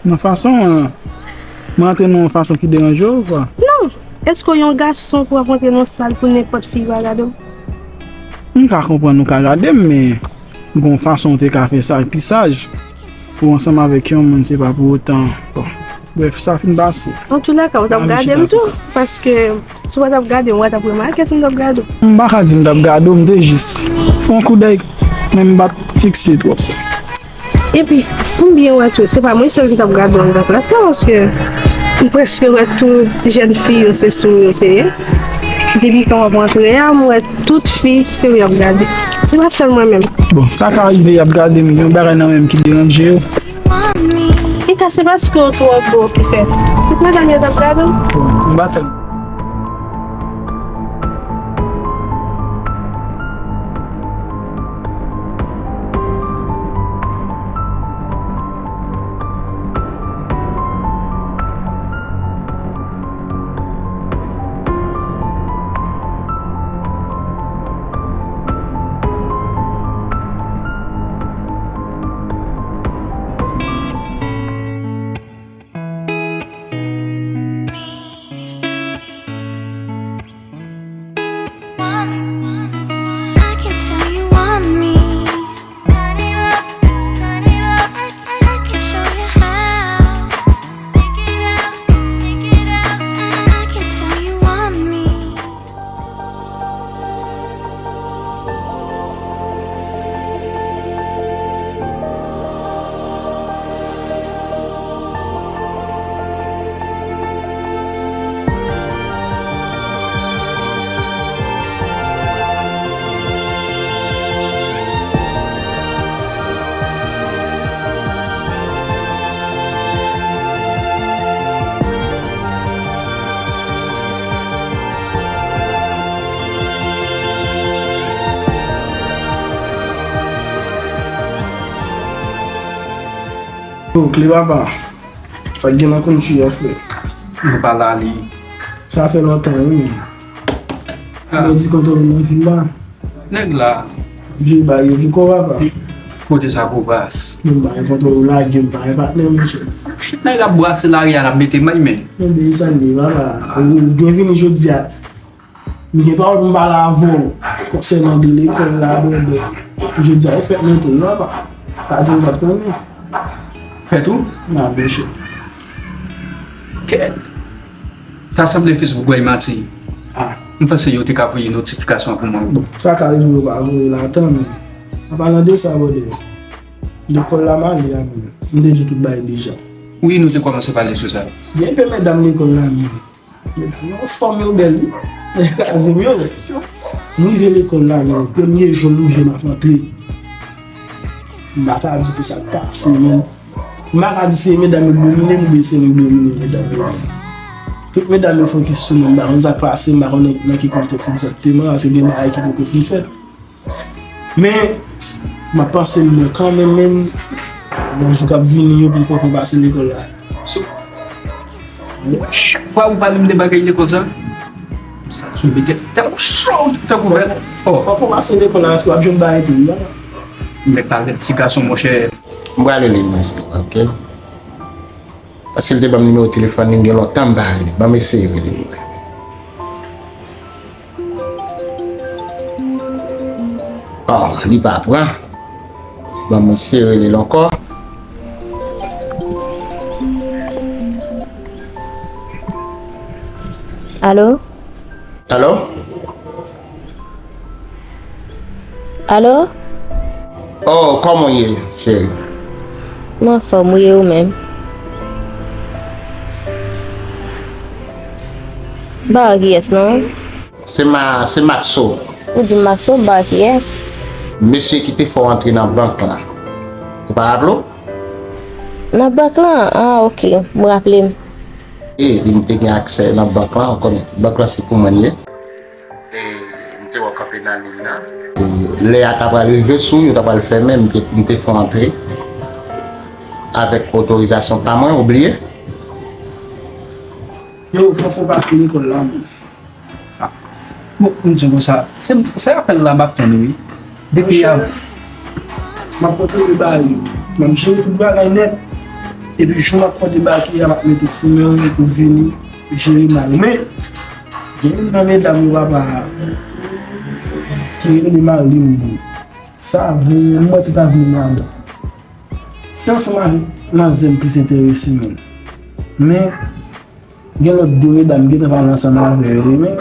Nan fason, euh, mwen rantre nan yon fason ki deranje w, kwa? Non! Èske w yon gason pou w ap rantre nan yon sal pou nenpòt fi pa gade w? M ka konprann ou ka gade m, men gon fason w te ka fè sa pi saj. Ou ansanm avèk yon moun, se pa pou otan. Bon, brèf, sa fin pase. Antoulèka, ou t ap gade m tou, paske si w pa t ap gade m, ou pa t ap remake si m t ap gade w. M pa ka di m t ap gade w, m te jis fè yon koudèy, men m pa t fikse twòp. Epi, pou m byen wè tou, se pa mwen sèl ki t ap gade w anndan klas la, paske m prèske wè tout jèn fi yo se sou yo te ye. Depi kan w ap rantre a, m wè tout fi se ou y ap gade. Se pa sèl mwen menm. Bon, sa ka rive y ap gade m, gen yon bagay nan men m ki deranje yo. Pita, se paske w twò gwo ki fè tout madanm yo t ap gade w. Bon, m pa fè Yo, Kle papa, sa k gen nan konchi a, frè? Nou pa la li. Sa fè lontan, wi, men. Ah. Mwen di kontwole nan vil la. Nèg la. Vye bagay pou kò papa. Kote sa kou bas? Mwen pa gen kontwole, ou lage m pa gen patnè, monchè. Nèg ap brase lari a, l ap mete may, men. Men de sa li ye, papa. Ou byenvini jodi a. M gen pawòl pou m pale avè w konsènan de lekòl la, brother. Jodi a, e fèt mwen tou, non, papa. Pa di m pa t konnen. Fèt ou? Nan, byen si. Kèt. Ta sanble Facebook wè manti. Ah. M panse yo te ka voye notifikasyon pou mwen. Bon, sa ka rive yo pa voye l a tan, men. An palan de sa, brother, lekòl la m ale a, men. M te di w tout bagay deja. Wi, nou te kòmanse pale sou sa. Gen pe medam lekòl la, men. Medam, yon fanm yo bèl, wi. Kraze m yo. M rive lekòl la, men premye jou m rive m ap antre. M pa ka di ki sa k pase, men. M pa ka di se medam yo domine m oubyen se mwen k domine medam yo. Tout medam yo fokis sou mwen, m pa konn sa k pase, m pa konn nan ki kontèks egzakteman, paske gen bagay ki poko fin fèt. Men, m ap panse l byen kanmenm, menm nan jou k ap vini yo pou m fè w fè pase lekòl la. So, chak fwa ou pale m de bagay lekòl sa, m santi yon bagay tankou cho, tankou vèl. Oh. Fò, fò pase lekòl la, si w ap jwenn bagay tou, la. Men pa vèt ti gason, monchè. M prale li, mèsi, ok? Paske l te ban m nimewo telefòn li, m gen lontan m pa rele. Ban m eseye rele li. Oh, li pa pran. Ban m eseye rele l ankò. Alo? Alo? Alo? Oh, kòman w ye, cheri? M anfòm, wi, e ou menm? Ba kiyès non? Se Ma, se Maxo. Ou di Maxo, ba kiyès? Mesye ki te fè w antre nan bank la. Ou pa raple w? Nan bank lan? Ah, ok, m raple m. E, li m te gen aksè nan bank lan, ou konnen, bank lan se pou mwen l ye. E, m te wè w kanpe nan liy nan. E, lè a ta pral rive sou, yo ta pral fèmen, m te, m te fè w antre avèk otorizasyon pa mwen, ou bliye? Yo, fò, fò pase lekòl la, man. Ah. Bon, m di w konsa, se, se apèl la m ap tann wi. Depi a. Monchè, m ap kontwole bagay yo. M ap jere tout bagay nèt. Epi jou m ap fè w debake a, m ap mete w sou men w pou w vini jere mal. Men, gen youn nan medam yo papa ki rele Marlene. Sa, m wè tout avni m ladan. Se ansanm avèk manzè m plis enterese menm. Men, gen lòt de medam m gentan pale ansanm avè yo wi, men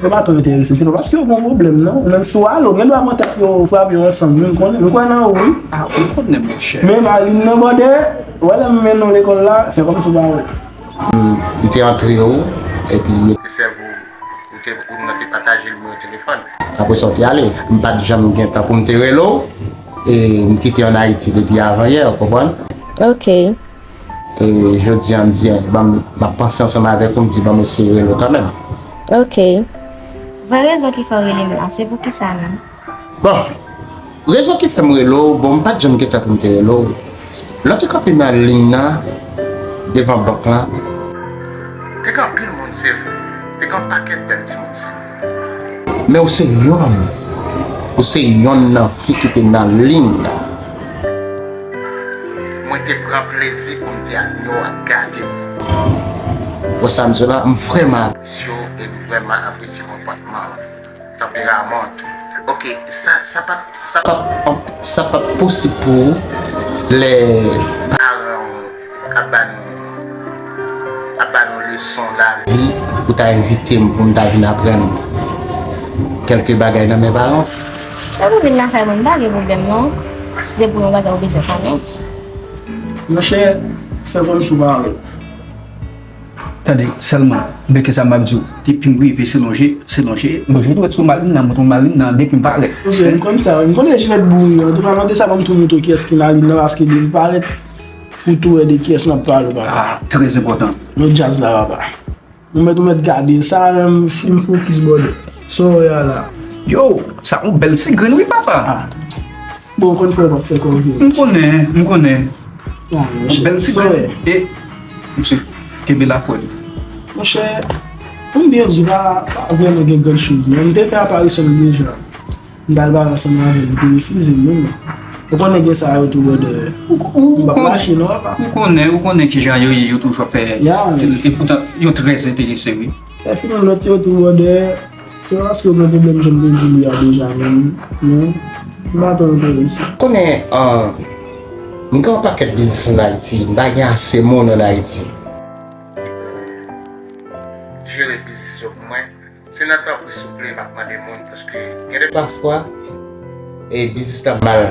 yo pa twò enterese m. Se pa paske yo gen yon pwoblèm non. Ou menm si w ale, ou gen dwa pran tèt yo, frape yo ansanm wi, m konnen. M kwè nan ou wi. Ah, ou konnen, monchè. Men Marlene nan bòdè, ou wè lè m mennen w lekòl la, fè kòmsi w pa wè. M, m te antre yo, epi yo te sèvi w, ou te, ou nan te pataje nimewo telefòn. Apre sa, w te ale. M pa t janm gen tan pou m te rele w, e m kite ann Ayiti depi avan yè, ou konprann? Ok. E jodi a, m di, ban m, m ap panse ansanm avèk ou, m di, ban m eseye rele w kanmenm. Ok. Vrè rezon ki fè w rele m la, se poukisa menm? Bon, rezon ki fè m rele w, bon, m pa t janm gen tan pou m te rele w. Lè w te kanpe nan liy nan, devan bank lan, te gen anpil moun, se vre. Te gen yon pakèt bèl timoun, se vre. Men w se yonn, w se yonn nan fi ki te nan liy nan. Mwen te pran plezi pou m te admire w ak gade w. Wè sa m di w la, m vrèman apresye w e m vrèman apresye konpòtman w, tanperaman w tou. Ok, sa, sa p ap, sa p ap, sa p ap posib pou ou lè paran w ap ba nou, ap ba nou leson lavi, ou ta envite m pou m ta vin aprann kèlke bagay nan men paran w? Sa pou vin nan kay mwen, m pa gen pwoblèm non. Si se pou yon bagay ou bezwen konnen. Monchè, fè kòmsi w pa wè. Tande, sèlman, men ke sa m ap di w, depi m rive, se lonje, se lonje, lonje dwèt sou Marlene nan, mouton Marlene nan, depi m parèt. Monchè, m konn sa, m konnen jilèt bouri an, tou pa mande sa, ban m tou mouton kiyès ki Marlene nan, paske depi parèt, ou tou wè de kiyès m ap pale, papa. Ah, trè enpòtan. Men djaz la, papa. Ou mèt, ou mèt gade sa, menm si m fokis bòdè. Sa w wè a la. Yo, sa yon bèl ti grenn wi, papa. Ah. Bon, ou konn fè w p ap fè kòb vre. M konnen, m konnen. Ah, monchè. Bèl ti grenn. E, monchè, kenbe la frè. Monchè, pou m byen di w, pa, pa vrèman gen grann choz, non. M te fè aparisyon m deja. M t al pale ansanm avè l, li te refize m menm. Ou konnen gen sa yo tou bòdè. M p ap mache non, papa. Ou konnen, ou konnen kijan yo ye, yo toujou ap fè stil, epoutan, yo trè enterese, wi. Lè fini lòt yo tou bòdè, se pa paske yo gen pwoblèm jan m te di w li a deja menm, men m pa twò enterese. Konnen, ah, m gen yon pakèt biznis ann Ayiti, m pa gen ase moun ann Ayiti. Jere biznis yo pou mwen. Se nan tanpri souple m ap mande moun, paske gen de pafwa, e biznis lan mal,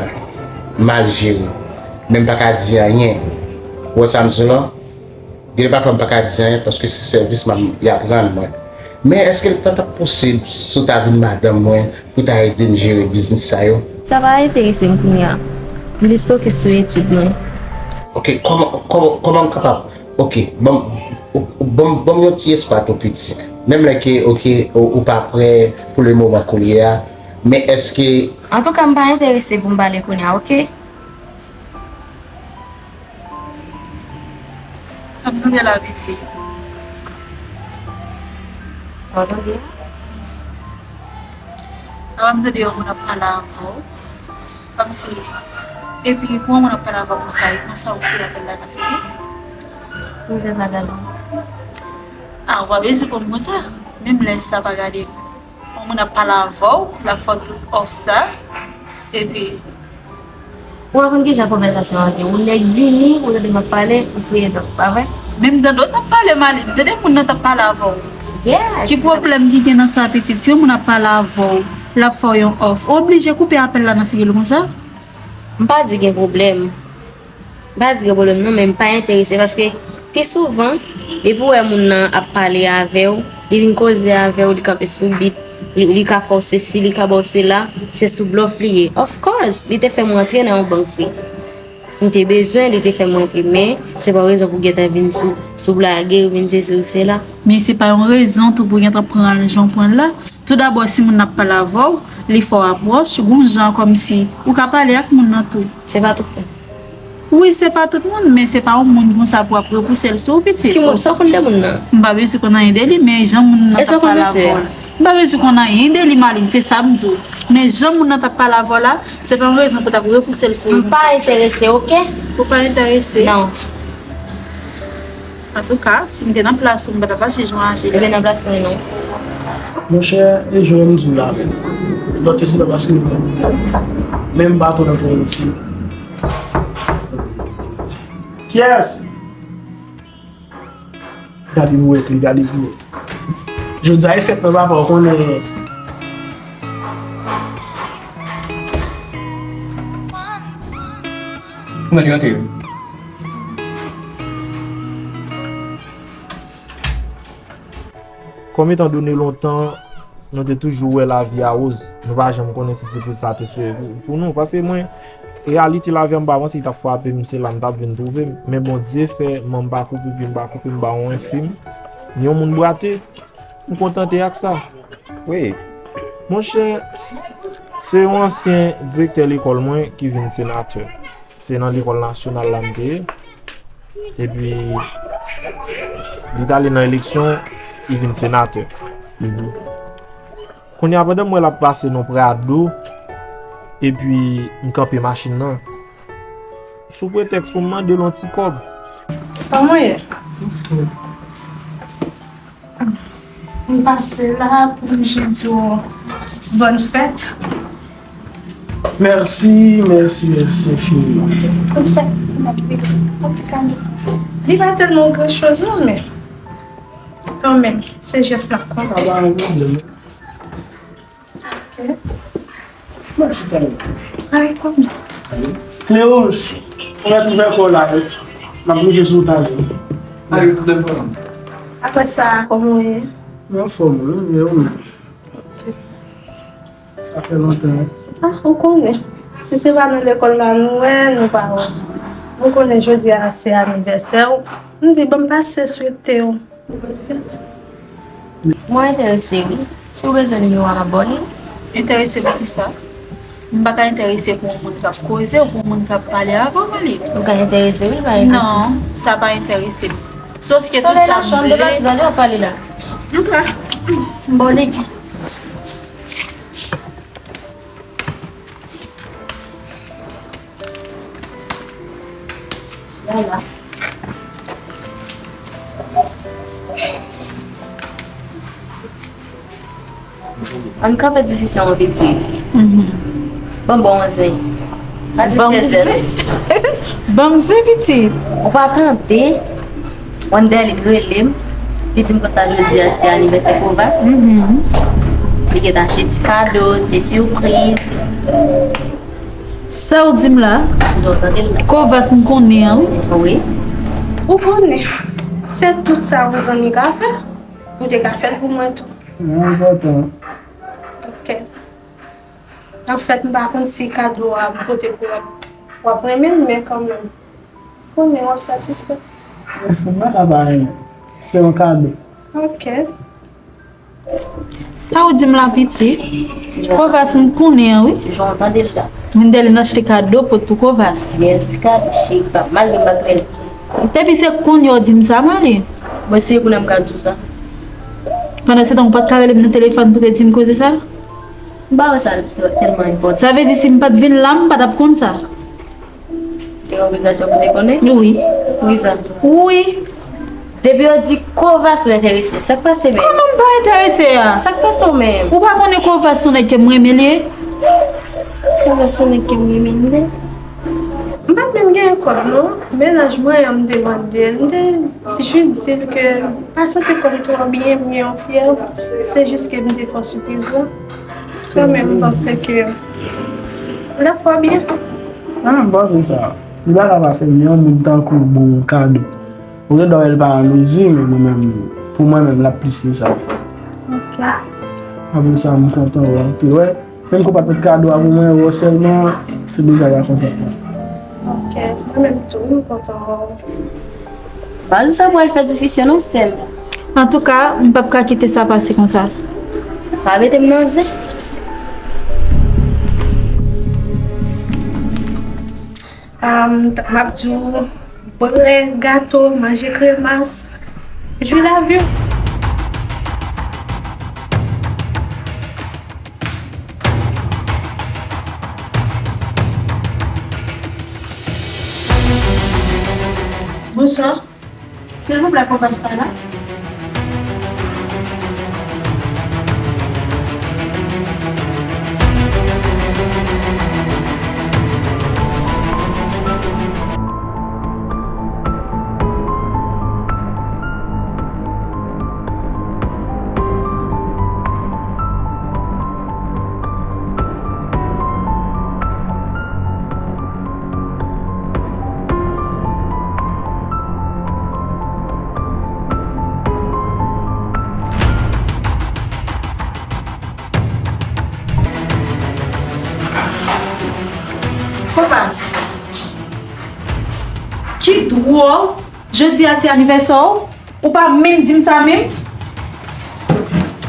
mal jere. Men m pa ka di anyen. Ou wè sa m di w lan? Gen de pafwa m pa ka di anyen paske se sèvis m ap, y ap rann mwen. Men èske l pa t ap posib si w ta vin madanm mwen pou w ta ede m jere biznis sa yo? Sa pa enterese m kounye a. M plis fokis sou etid mwen. Ok, kòman, kòman, kòman m kapab? Ok, ban m, ban m, ban m yon ti espwa tou piti. Menm lè ke, ok, ou, ou pa prè pou le moman kounye a, men èske Antouka, m pa enterese pou m pale kounye a, ok? Sa m tande la, piti? Sa w tande a? Apa m tande yon moun ap pale avè w. Kòmsi, epi pou yon moun ap pale avè w konsa, e konsa ou kite apèl la nan figi? Poukisa sa gade w? A, ou pa bezwen konn konsa. Menm lè sa pa gade m. Yon moun ap pale avè w, l ap fè w tout òf sa, epi Ou pa konn kijan konvèsasyon an te ye. Yon nèg vini, ou tande m ap pale, ou fouye dan, pa vre? Menm tande w t ap pale, Maline, tande moun nan t ap pale avè w. Yes. Ki pwoblèm ki gen nan sa, pitit? Si yon moun ap pale avè w, l ap fè w yon òf, ou oblije koupe apèl la nan figi l konsa? M pa di gen pwoblèm. M pa di gen pwoblèm non, men m pa enterese paske pi souvan, depi w wè moun nan ap pale avè w, li vin koze avè w, li kanpe sou bit, li, li ka fè w sesi, li ka ba w sela, se sou blòf li ye. Of course, li te fè m rantre nan yon bank vre. M te bezwen, li te fè m rantre, men se pa yon rezon pou gentan vin sou, sou blage, vin sesi ou sela. Men se pa yon rezon tou pou gentan pran l jan w pran l la. Toudabò, si moun nan ap pale avè w, li fè w apwòch, gon jan kòmsi ou ka pale ak moun nan tou. Se pa tout moun. Wi, se pa tout moun, men se pa yon moun konsa pou w ap repouse l sou ou, pitit. Ki moun? Sa w konn de moun nan? M pa bezwen konn anyen de li, men jan moun nan t ap pale avè w la. M pa bezwen konn anyen de li, Maline, se sa m di w. Men jan moun nan t ap pale avè w la, se pa yon rezon pou w t ap repouse l sou ou konsa. M pa enterese, oke? Ou pa enterese? Non. Antouka, si m te nan plas ou, m pa t ap aji jan w aji la. Ebyen, nan plas mwen, non. Monchè, e jan m di w la menm. Lòt yo se pa paske yo pran tèt. Men m pa twò antre isi. Kiyès? Gade pou wè, gade pou wè. Jodi a e fèt mwen, papa, ou konnen. Ou mèt rantre wi. Kòm etan done lontan, nou te toujou wè lavi a woz. Nou pa janm konnen si se pou sa te sere pou, pou nou. Paske mwen, reyalite lavi a, m pa panse li t ap frape m, se la m t ap vin twouve m. Men Bondye fè, manman m pa koupe pye m, pa koupe m, m pa yon enfim, ni yon moun bwate. M kontante ak sa. Wi. Monchè, se yon ansyen direktè lekòl mwen ki vin senatè. Se nan lekòl nasyonal la m te ye. Epi, li t ale nan eleksyon, li vin senatè. Mhm. Kounye a, pandan m wè l ap pase nan Prado, epi m kanpe machin nan, sou pretèks pou m mande l yon ti kòb. Kòman w ye? M pase la pou m jis di w bòn fèt. Mèsi, mèsi, mèsi enfiniman. Bòn fèt, m ap vin yon ti kado. Li pa tèlman gran choz non, men kanmenm, se jès la k konte. Pa gen pwoblèm. Ok. Mèsi tèlman. Ay, kòman? Cléonce, ou mèt ouvè kò w la, m ap rive sou ou talè. Ay, ou lè fanm. Apre sa, kòman w ye? Mwen anfòm, wi, e ou menm? Ok. Sa fè lontan. Ah, ou konnen. Si se pa nan lekòl la nou wè, nou pa wè. Ou konnen jodi a se anivèsè w. M di, ban m pase swete w. Bòn fèt. Mwen enterese, wi. Si w bezwen nimewo a, m ap ba w li. Enterese pou kisa? M pa ka enterese pou yon moun k ap koze ou pou yon moun k ap pale avè w, Maline. Ou ka enterese, wi, pa enterese. Non, sa pa enterese m. Sof ke tout sa m vle. Solèy la cho, m deplase, gade w ap pale la. Antouka, m ba w li. Ann kanpe diskisyon an piti. Mhm. Ban m ba w yon zen. Pa di m fè zen. Ban m zen, pitit. Ou pa tande? Wanderlin rele m. Li di m konsa jodi a se anivèsè Kovas. Mhm. Li gentan achte ti kado, ti sipriz. Sa w di m la? Kovas m konnen an. Wi. Ou konnen, se tout sa yon zanmi ka fè, ou te ka fè l pou mwen tou. Mwen kontan. Ok. Anfèt, m pa konn si kado a m pote pou w ap, w ap renmen l, men kanmenm. Konnen w ap satisfè. M pa ka pa renmen. Se yon kado. Ok. Sa w di m la, pitit? Kovas, m konnen an, wi. Jan w tande l la. Wendèlin achte kado pot pou Kovas. Bèl ti kado, cheri pa m. Malgre m pa t rele. Epi se kounye a w di m sa, Mali? Mwen, se kounye a m ka di w sa. Pandan se tan, ou pa t ka rele m nan telefòn pou te di m koze sa? M pa wè sa tèlman enpòtan. Sa vle di si m pa t vin la, m pa t ap konn sa? Gen obligasyon pou te konnen? Wi. Poukisa? Wi. Depi yo di Kovas ou enterese, sa k pase menm? Kòman m pa enterese a? Sa k pase w menm? Ou pa konnen Kovas se yon nèg ke m renmen li ye? Kovas se yon nèg ke m renmen li ye? M pa t menm gen kòb non. Mennaj mwen an, m te mande l, m te jis di l ke m pa santi kò m twò byen, m gen yon fyèv. Se jis ke m te fè w sipriz la. Sa menm, m panse ke lè fò byen. Ah, m panse sa. Li pa ka pa fè l, men yon moun tankou w ba w yon kado. Ou gen dwa wè l pa an mezi, men mwen menm, pou mwen menm, l ap plis ke sa. Ok. Apre sa, m kontan wè anpil, wè. Menm ke w pa t met kado a pou mwen, wè sèlman, se deja yon akonplisman. Ok, mwen menm tou, m kontan wè w. Baz, ou sa pral fè diskisyon non, sè m. Antouka, m p ap ka kite sa pase konsa. Pa mete m nan zen. Ah, m t-, m ap di w, bwè gato, manje kremas, jwi lavi w. Bonswa. Silvouplè, Kovas pa la? Kovas, ki dwòl, jodi a se anivèsè w, ou pa menm di m sa menm?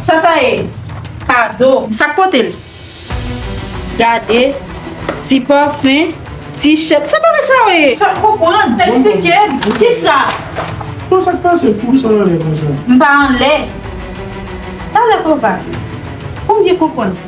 Sa sa ye? Kado. Sa k pote l? Gade, ti pafen, ti chèk. Sa bagay sa yo ye? Fè m konprann, eksplike m. Kisa? Bon, sa k pase? Poukisa w anlè konsa? M pa anlè. Talè Kovas. Pou m byen konprann.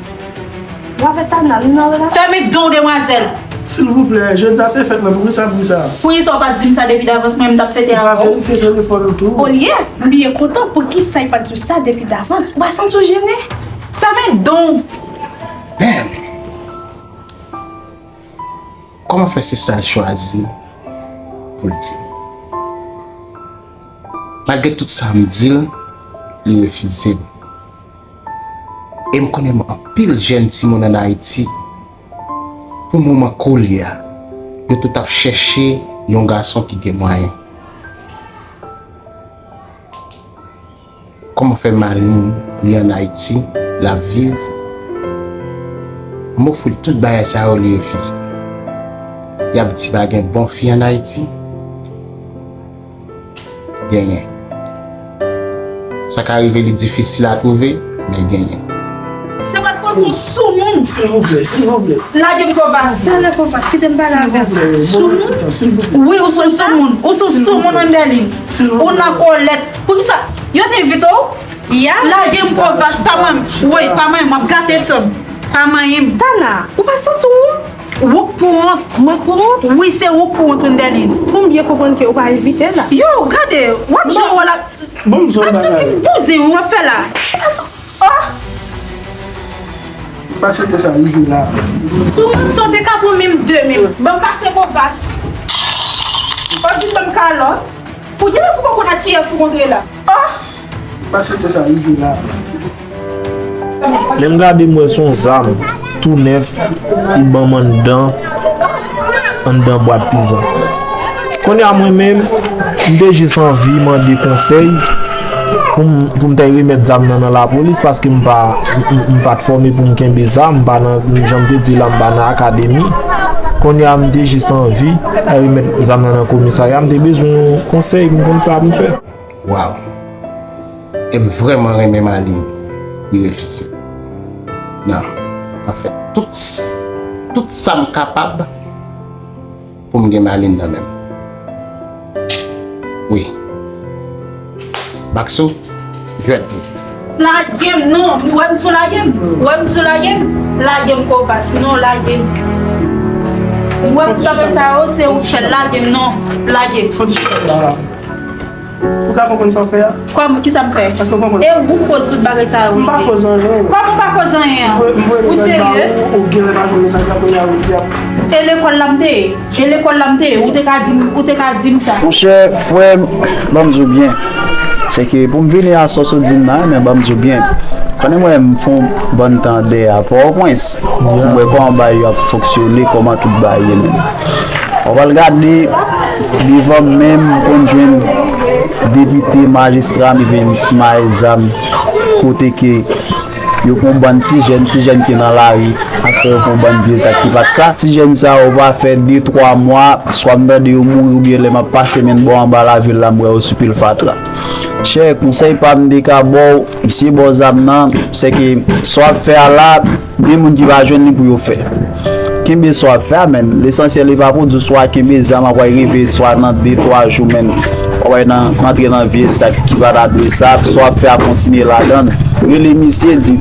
W avè Tana, nou nan relasyon? Fèmen don w, demwazèl. Silvouplè, jodi a se fèt mwen, poukisa bri sa? Poukisa w pa t di m sa depi davans, mwen menm m t ap fete avè w? Ou pa verifye telefòn ou tou? Olye m byen kontan, poukisa w pa t di w sa depi davans? Ou pa santi w jennen? Fèmen don w. Damn! Kòman fè se sa l chwazi pou l di m? Malgre tout sa m di l, li refize m. E m konnen anpil jèn timoun ann Ayiti, pou moman koulye a, yo tout ap chèche yon gason ki gen mwayen. Kòman fè Malin, li ann Ayiti, l ap viv? M ofri l tout bagay sa yo, li refize. Y ap di pa gen bon fi ann Ayiti? Genyen. Sa ka rive li difisil a twouve, men genyen. Se paske w se yon soumoun. Silvouplè, silvouplè. Lage m Kovas. Talè Kovas, kite m pale avè w. Silvouplè, bon, silvouplè. Wi, ou se yon soumoun. Ou se yon soumoun, Wendèlin. Silvouplè. Ou nan kòlèt. Poukisa? Yo te envite w? Ya. Lage m Kovas, pa manyen m. Wi, pa manyen m, w ap gate san m. Pa manyen m. Tana, ou pa santi w wont? Wouk pou wont. Mwen pou wont? Wi, se wouk pou wont, Wendèlin. Pou m byen konprann ke ou pa envite l la. Yo, gade, w ap jwe wòl ak Bon, m di w yon bagay. Ak sa ti bouzen w ap fè la. Oh! M pa t swete sa rive la. Sou yon son te ka pran menm de menm. Ban m pase Kovas. Ou di ban m kalòt. Pou di pou konn ak kiyès ou kontre la. Oh! M pa t swete sa rive la. Lè m gade, m wè se yon zam tou nèf, li ban m anndan, anndan bwat pizza. Kounye a mwen menm, m te jis anvi mande konsèy pou m, pou m t al remèt zam nan nan lapolis, paske m pa, m, m, m pa t fòme pou m kenbe zam, m pa nan, jan m te di la, m pa nan akademi. Kounye a, m te jis anvi al remèt zam nan nan komisarya, m te bezwen yon konsèy pou m konn sa pou m fè. Waw! E m vrèman renmen Marline, li refize. Non, anfèt, tout, tout sa m kapab pou m gen Marline nan men m. Wi. Maxo, jwèt li. Lage m non, ou wè m sou lage m, ou wè m sou lage m, lage m Kovas, non lage m. Ou wè m ti bagay sa yo, se ou ki fè l, lage m non, lage m. Ou ka konprann sa w fè a? Kòman, kisa m fè? Èske w konprann? E ou k koz tout bagay sa yo rive. M pa koz anyen. Kòman w pa koz anyen an? Ou serye? Ou gen lè pa jwenn mesaj la, kounye a ou di a. E lekòl la m te ye? E lekòl la m te ye? Ou te ka di m, ou te ka di m sa. Monchè, frè m, ban m di w byen. Se ke pou m vini a sa w sot di m nan, men ban m di w byen. Konnen mwen, m fè yon bann tan dèyè a Pòtoprens. M wè kòman bagay yo ap fonksyone, kòman tout bagay ye menm. Ou pral gade, devan m menm, m konn jwenn depite, majistra, m vin simaye zam, kote ke yo pran bann ti jèn, ti jèn ki nan lari, ap fè yo fè yon bann vye zak ki pa t sa. Ti jèn sa yo pa fè de, twa mwa, swa m tande yo mouri oubyen lè m ap pase menm bò anba lavil la, m wè yo sou pil fatra. Chè, konsèy pa m te ka ba w, eseye ba w zam nan, se ke sa w ap fè a la, gen moun ki va jwenn li pou yo fè. Kenbe sa w ap fè a, men lesansyèl li pa pou di w swa kenbe zam ap pral rive swa nan de, twa jou, men w ap nan, antre nan vye zak ki pa ta dwe sa, sa w ap fè a kontinye ladan l. Rele misye, di,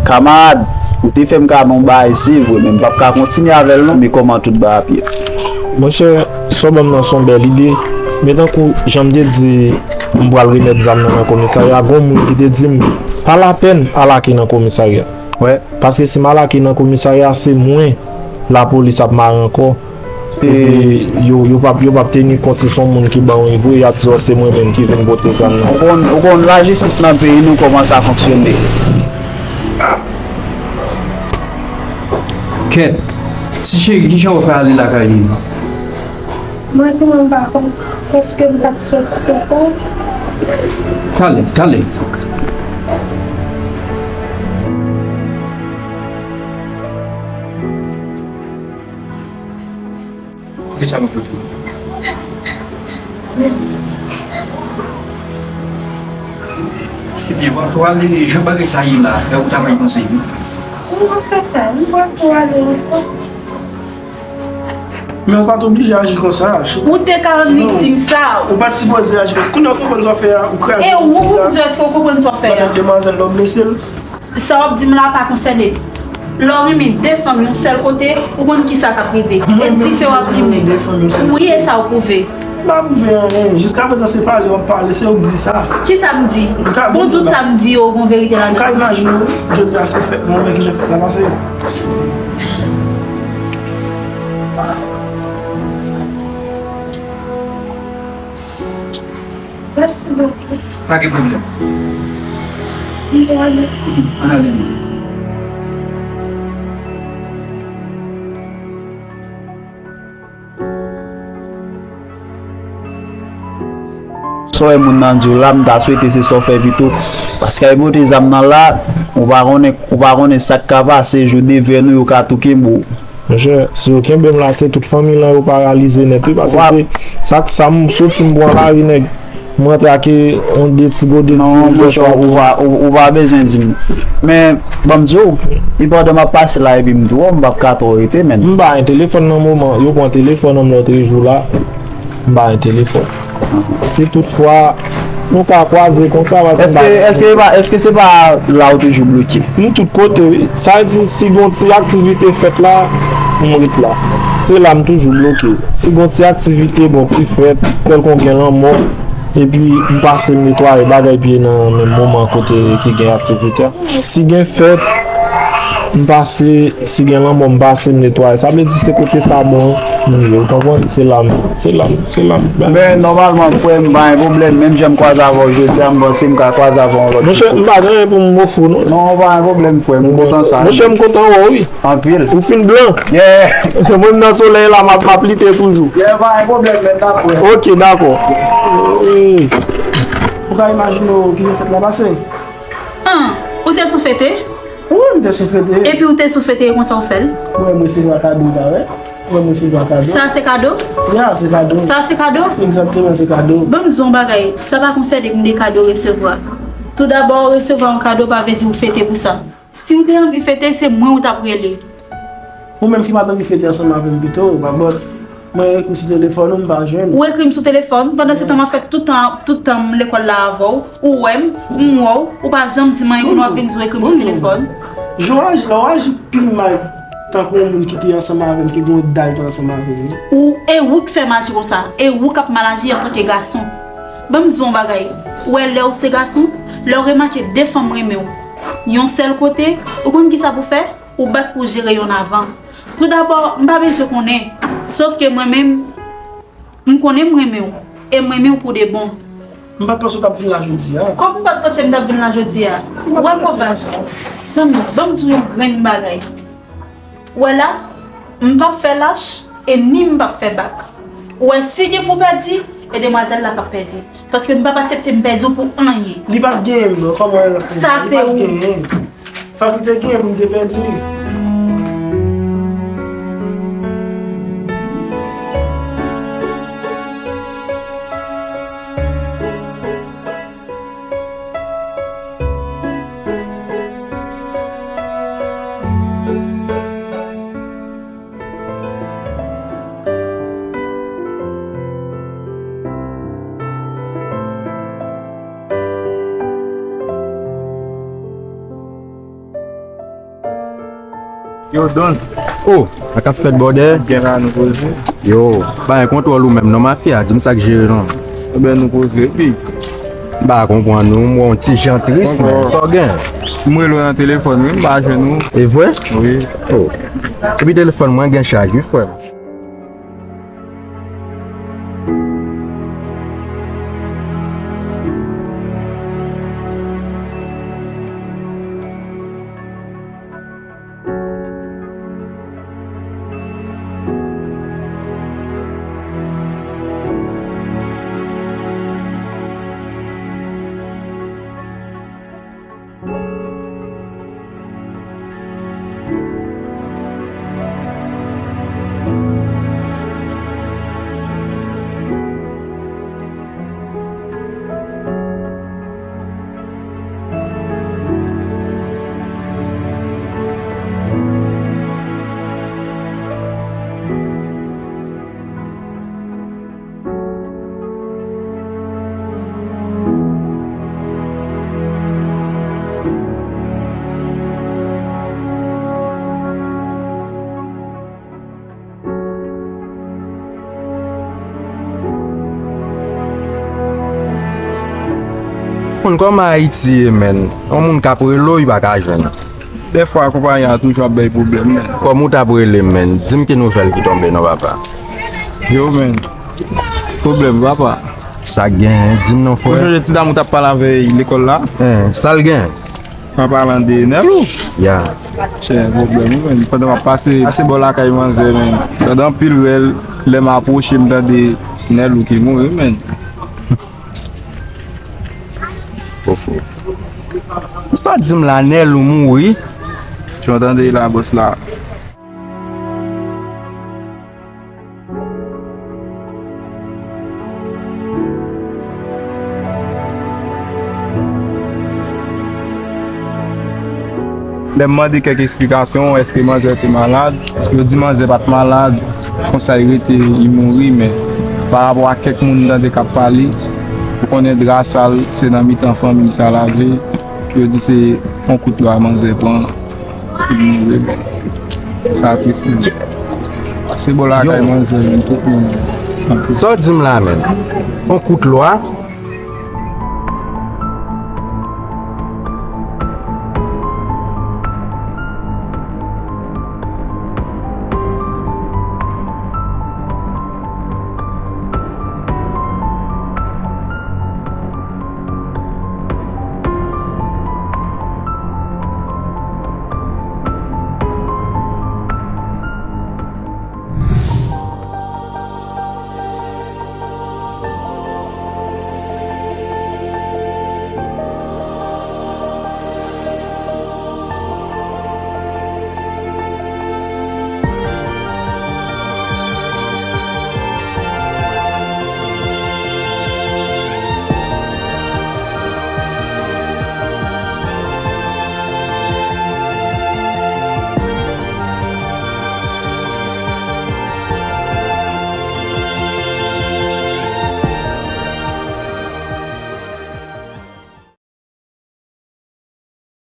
kamarad, ou te fè m kado yon bagay, se vre, men m p ap ka kontinye avè l non, men kòman tout bagay ap ye? Monchè, sa w ban m nan se yon bèl ide, men tankou jan m te di, m pral remèt zam nan nan komisarya, gen yon moun ki te di m, pa lapèn al ak li nan komisarya. Paske si m al ak li nan komisarya, se mwen lapolis ap mare ankò. Epi yo, yo p ap, yo p ap teni kont si se yon moun ki ban wi vre, y ap di, o, se mwen menm ki vin pote zam nan. Ou konn, ou konn lajistis nan peyi nou kòman sa fonksyone. Kèt, ti cheri, kijan w fè ale lakay nou? Mwen tou menm m pa konn, paske m pa t soti konsa. Talè, talè. Poukisa nou pote w? Mèsi. Ebyen, w ap tou ale, jan bagay sa ye la, fè ou ta pral panse wi. M ap fè sa, m ap tou ale wi frè. Men ou pa t oblije aji konsa. Ou te ka annik di m sa. Ou pa t sipoze aji konsa. Kounye a ou konprann sa w fè a, ou kraze. E ou pou m di w èske ou konprann sa w fè a? Demwazèl la w blese l. Sa w ap di m la pa konsène m. Lè w renmen de fanm yon sèl kote, ou konn kisa k ap rive. E dife w ap limen. Ou ye sa w pwouve. M pa pwouve anyen. Jiskaprezan se pale w ap pale, se ou k di sa. Kisa m di? Bon, tout sa m di yo, gon verite ladan. Ou ka imajine w, jodi a se fèt mwen, men kijan fèt la pase. Mèsi bokou. Pa gen pwoblèm. M pral ale. Ann ale non. Sa w wè moun nan di w la, m ta swete se sa w fè pito. Paske al pote zam nan la, ou pa konnen, ou pa konnen sa k ka pase, jou devèn ou, yo ka tou kenbe w. Monchè, si yo kenbe m la, se tout fanmi lan yo paralize nèt wi, paske se sa k, sa m soti m pran lari nèg. M rantre ak yon de ti gode ti. Non, monchè, ou pa, ou, ou pa bezwen di m. Men, ban m di w, e pandan m ap pase la epi m di w, m p ap ka twò rete, menn. M pa gen telefòn nan moman, yo pran telefòn an m lòtrejou la, m pa gen telefòn. Si toutfwa nou ka kwaze konsa, paske m pa gen. Èske, èske se pa, èske se pa la ou toujou bloke? M tout kote, wi. Sa vle di, si gon ti aktivite fèt la, m ret la. Se la m toujou bloke. Si gon ti aktivite, gon ti fèt, kèlkonk gen lanmò, epi m pase m netwaye bagay pye nan menm moman kote ki gen aktivite a. Si gen fèt, m pase, si gen lanmò, m pase m netwaye. Sa vle di se kote sa bon, m ye, ou konprann? Se la m, se la m, se la m. Men nòmalman, frè m, pa gen pwoblèm. Menm jan m kwaze avè w jodi a, m panse m ka kwaze avè w yon lòt jou. Monchè, m pa gen anyen pou m ofri w non. Non, pa gen pwoblèm, frè m. M kontan sa. Monchè, m kontan wè w, wi. Anpil. Ou fin blan. Yeah. Mwen nan solèy la, m ap, m ap lite toujou. Yeah, pa gen pwoblèm, men n ap wè. Ok, dakò. Ou ka imajine w ki jan fèt la pase? An, ou te sou fete? Wi, m te sou fete. Epi ou te sou fete, e konsa ou fè l? Ou wè m resevwa kado, ou pa wè? Ou wè m resevwa kado. Sa se kado? Ya, se kado. Sa se kado? Egzakteman, se kado. Ban m di w yon bagay, sa pa konsène m de kado resevwa. Toudabò, resevwa yon kado pa vle di ou fete pou sa. Si w te anvi fete, se mwen ou t ap rele. Ou menm ki pa t anvi fete ansanm avè m pito, babòt. Mwen ekri sou telefòn ou, m pa jwenn. Ou ekri m sou telefòn, pandan se tan m ap fè tout tan, tout tan m lekòl la avè w, ou wè m, m wè w, ou pa janm di m anyen kounye w ap vin di w ekri m sou telefòn. Jan w aji la, w aji pi mal tankou yon moun ki te ansanm avè m, ki gen yon dal te ansanm avè m. Ou, e ou k fè m aji konsa, e ou k ap mal aji antanke gason. Ban m di w yon bagay, ou wè lè w se gason, lè w remake de fanm renmen w yon sèl kote, ou konn kisa pou fè? Ou bat pou jere yonn avan. Toudabò, m pa bezwen konnen. Sòf ke mwen menm, m konnen m renmen w. E m renmen w pou de bon. M pa t panse w t ap vin la jodi a. Kòm ou pa t panse m t ap vin la jodi a? Ou wè Kovas? Tann non, ban m di w yon grenn bagay. Ou wè la, m p ap fè lach e ni m p ap fè bak. Ou wè, si gen pou pèdi, e demwazèl la p ap pèdi. Paske m p ap aksepte m pèdi w pou anyen. Li p ap genyen m non, kòman l ap fè? Sa se ou. Li p ap genyen. Fòk li te genyen pou m te pèdi. Yo, Don. Oh, sa k ap fèt, brother? Gen la, nou poze. Yo, pa gen kontwòl ou menm non, mafya, di m sa k jere non. Ebyen, nou poze, epi? M pa konprann ou, m wè yon ti jan tris, men sa w gen? M rele w nan telefòn, wi, m pa jwenn ou. E vre? Wi. Oh. Epi telefòn mwen gen chaj, wi, frè m. Konn kòman Ayiti ye, menn. Yon moun k ap rele w, li pa ka jwenn. Dèfwa, konpayi a toujou ap bay pwoblèm, menn. Kòm ou t ap rele m, menn, di m ki nouvèl ki tonbe non, papa. Yo, menn. Pwoblèm, papa. Sa k genyen, di m non, frè. Ou sonje ti dam ou t ap pale avè l lekòl la? Hein, sa l gen? An palan de Nèlou? Ya. Chè, pwoblèm, wi, menn. Pandan m ap pase, pase bò lakay manzè, menn. Tande anpil lè, lè m apwoche, m tande Nèlou ki mouri, menn. Sa w di m la, Nèlou mouri? Jan w tande la, bòs la. Lè m mande kèk eksplikasyon, èske manzè te malad? Yo di manzè pa t malad, konsa li rete, li mouri, men pa rapò a kèk moun m tande k ap pale, ou konnen dra sal, se nan mitan fanmi sa lave, yo di se yon kout lwa manzè pran. Li mouri, bon. Sa tris, men. Se bò lakay manzè, men tout moun. Sa w di m la, menn? Yon kout lwa?